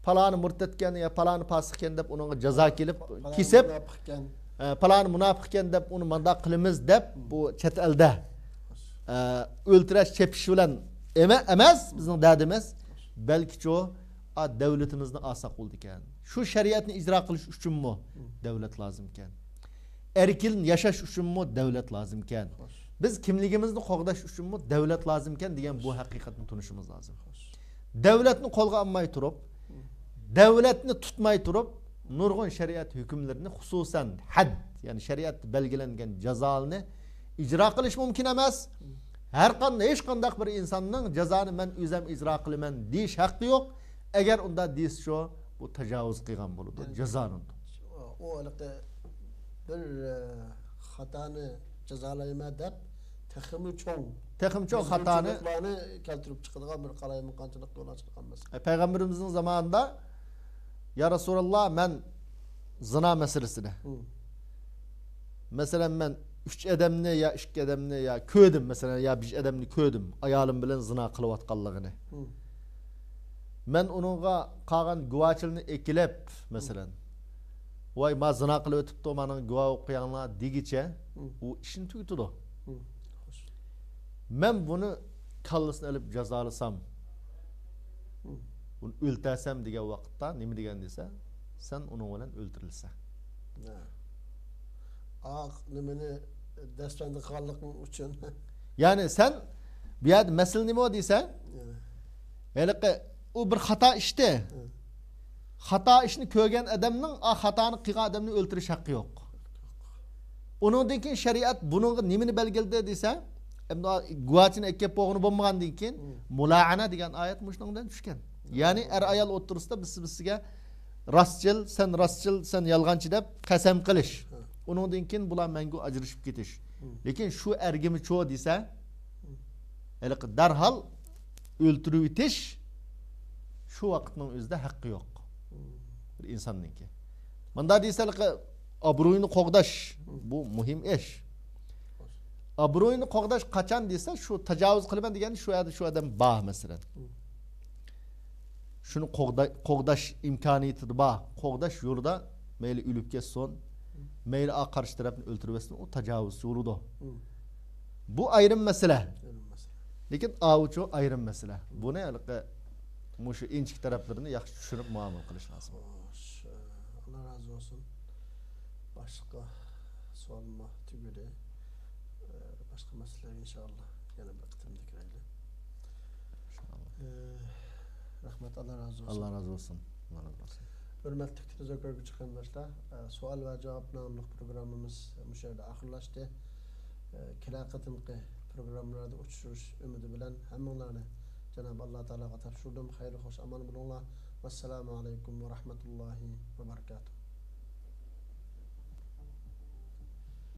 پالانى مۇرتەتكەن يا پالانى پاسىقكەن دەپ ئۇنىڭغا جازا كېلىپ، پالانى كېسىپ، مۇناپىقكەن. ئە، پالانى مۇناپىقكەن دەپ ئۇنى مانداق قىلىمىز دەپ بۇ چەت ئەلدە، ئە، ئۆلتۈرۈش، چېپىش بىلەن ئەمە-، ئەمەس بىزنىڭ دەردىمىز. بەلكىچۇ، ئا، دۆلىتىمىزنى ئالساق بولىدىكەن. شۇ شەرىئەتنى ئىجرا قىلىش ئۈچۈنمۇ دۆلەت لازىمكەن. ئەركىن ياشاش ئۈچۈنمۇ دۆلەت لازىمكەن. خوش. بىز كىملىكىمىزنى قوغداش ئۈچۈنمۇ دۆلەت لازىمكەن دېگەن بۇ ھەقىقەتنى تونۇشىمىز لازىم. خوش. دۆلەتنى قولغا ئالماي تۇرۇپ، دۆلەتنى تۇتماي تۇرۇپ، نۇرغۇن شەرىئەت ھۆكۈملىرىنى، خۇسۇسەن ھەد، يەنى شەرىئەتتە بەلگىلەنگەن جازالارنى ئىجرا قىلىش مۇمكىن ئەمەس. ھەر قانداق، ھېچقانداق بىر ئىنساننىڭ جازانى مەن ئۆزۈم ئىجرا قىلىمەن دېيىش ھەققى يوق. ئەگەر ئۇنداق دېسە شۇ، بۇ تاجاۋۇز قىلغان بولىدۇ، يەنى جازانى. ئۇ ھېلىقى بىر، ئە، خاتانى جازالايمەن دەپ تېخىمۇ چوڭ، تېخىمۇ چوڭ خاتانى كەلتۈرۈپ چىقىدىغان بىر قالايمىقانچىلىق يول ئاچىدىغان مەسىلە. ئە، پەيغەمبىرىمىزنىڭ زامانىدا، يا رەسۇلاللا، مەن زىنا مەسىلىسىنى، ھە. مەسىلەن، مەن ئۈچ ئادەمنى يا ئىككى ئادەمنى يا كۆردۈم، مەسىلەن، يا بىر ئادەمنى كۆردۈم، ئايالىم بىلەن زىنا قىلىۋاتقانلىقىنى. ھە. مەن ئۇنىڭغا قالغان گۇۋاچىلىنى ئەكېلىپ، مەسىلەن، ۋاي، ما زىنا قىلىۋېتىپتۇ، مانا گۇۋا بولۇپ قويۇڭلار دېگىچە، ھە. ئۇ ئىشنى تۈگىتىدۇ. ھە. مەن بۇنى كاللىسىنى ئېلىپ جازالىسام، ھە. ئۇنى ئۆلتۈرسەم دېگەن ۋاقىتتا نېمە دېگەن دېسە، سەن ئۇنىڭ بىلەن ئۆلتۈرۈلىسەن. ھە. ئاق نېمىنى دەسپەندە قىلغانلىقىڭ ئۈچۈن. يەنى سەن بۇ يەردە مەسىلە نېمە دېسە، ھە. ھېلىقى ئۇ بىر خاتا ئىشتى. ھە. خاتا ئىشنى كۆرگەن ئادەمنىڭ ئا خاتانى قىلغان ئادەمنى ئۆلتۈرۈش ھەققى يوق. ئۇنىڭدىن كېيىن شەرىئەت بۇنىڭغا نېمىنى بەلگىلىدى دېسە، ئەمدى گۇۋاچىنى ئەكەپ بولغىنى بولمىغاندىن كېيىن، ھە. مۇلائەنە دېگەن ئايەت مۇشۇنىڭ بىلەن چۈشكەن. يەنى ئەر ئايال ئوتتۇرىسىدا بىرسى بىرسىگە راستچىل، سەن راستچىل، سەن يالغانچى دەپ قەسەم قىلىش. ھە. ئۇنىڭدىن كېيىن بۇلار مەڭگۈ ئاجرىشىپ كېتىش. لېكىن شۇ ئەرگىمۇ چۇ دېسە، ھېلىقى دەرھال ئۆلتۈرۈۋېتىش شۇ ۋاقىتنىڭ ئۆزىدە ھەققى يوق بىر ئىنساننىڭكى. مۇنداق دېسە، ھېلىقى ئابرۇينى قوغداش، بۇ مۇھىم ئىش. ئابرۇينى قوغداش قاچان دېسە، شۇ تاجاۋۇز قىلىمەن دېگەندە شۇ يەردە شۇ ئادەم بار، مەسىلەن. شۇنى قوغدا-، قوغداش ئىمكانىيىتى بار، قوغداش يولىدا مەيلى ئۆلۈپ كەتسۇن، مەيلى ئا قارشى تەرەپنى ئۆلتۈرۈۋەتسۇن، ئۇ تاجاۋۇزچى بولىدۇ. بۇ ئايرىم مەسىلە. ئايرىم مەسىلە. لېكىن ئاۋۇچۇ ئايرىم مەسىلە. بۇنى ھېلىقى مۇشۇ ئىنچىكە تەرەپلىرىنى ياخشى چۈشىنىپ مۇئامىلە قىلىش لازىم. خوش، ئاللا رازى بولسۇن. باشقا سوئالمۇ تۈگىدى. باشقا مەسىلىلەرگە ئىنشائاللا يەنە بىر قېتىمدا كىرەيلى. ئىنشائاللا. رەھمەت، ئاللا رازى بولسۇن. ئاللا رازى بولسۇن. ئاللا رازى بولسۇن. ھۆرمەتلىك تېلېۋىزور كۆرگۈچى قېرىنداشلار، سوئال ۋە جاۋاب ناملىق پروگراممىمىز مۇشۇ يەردە ئاخىرلاشتى. كېلەر قېتىمقى پروگراممىلاردا ئۇچرىشىش ئۈمىدى بىلەن ھەممىڭلارنى جانابى ئاللا تائالاغا تاپشۇردۇم. خەير خوش ئامان بولۇڭلار. ۋەسسالامۇ ئەلەيكۇم ۋە رەھمەتۇللاھى ۋە بەرىكاتۇھ.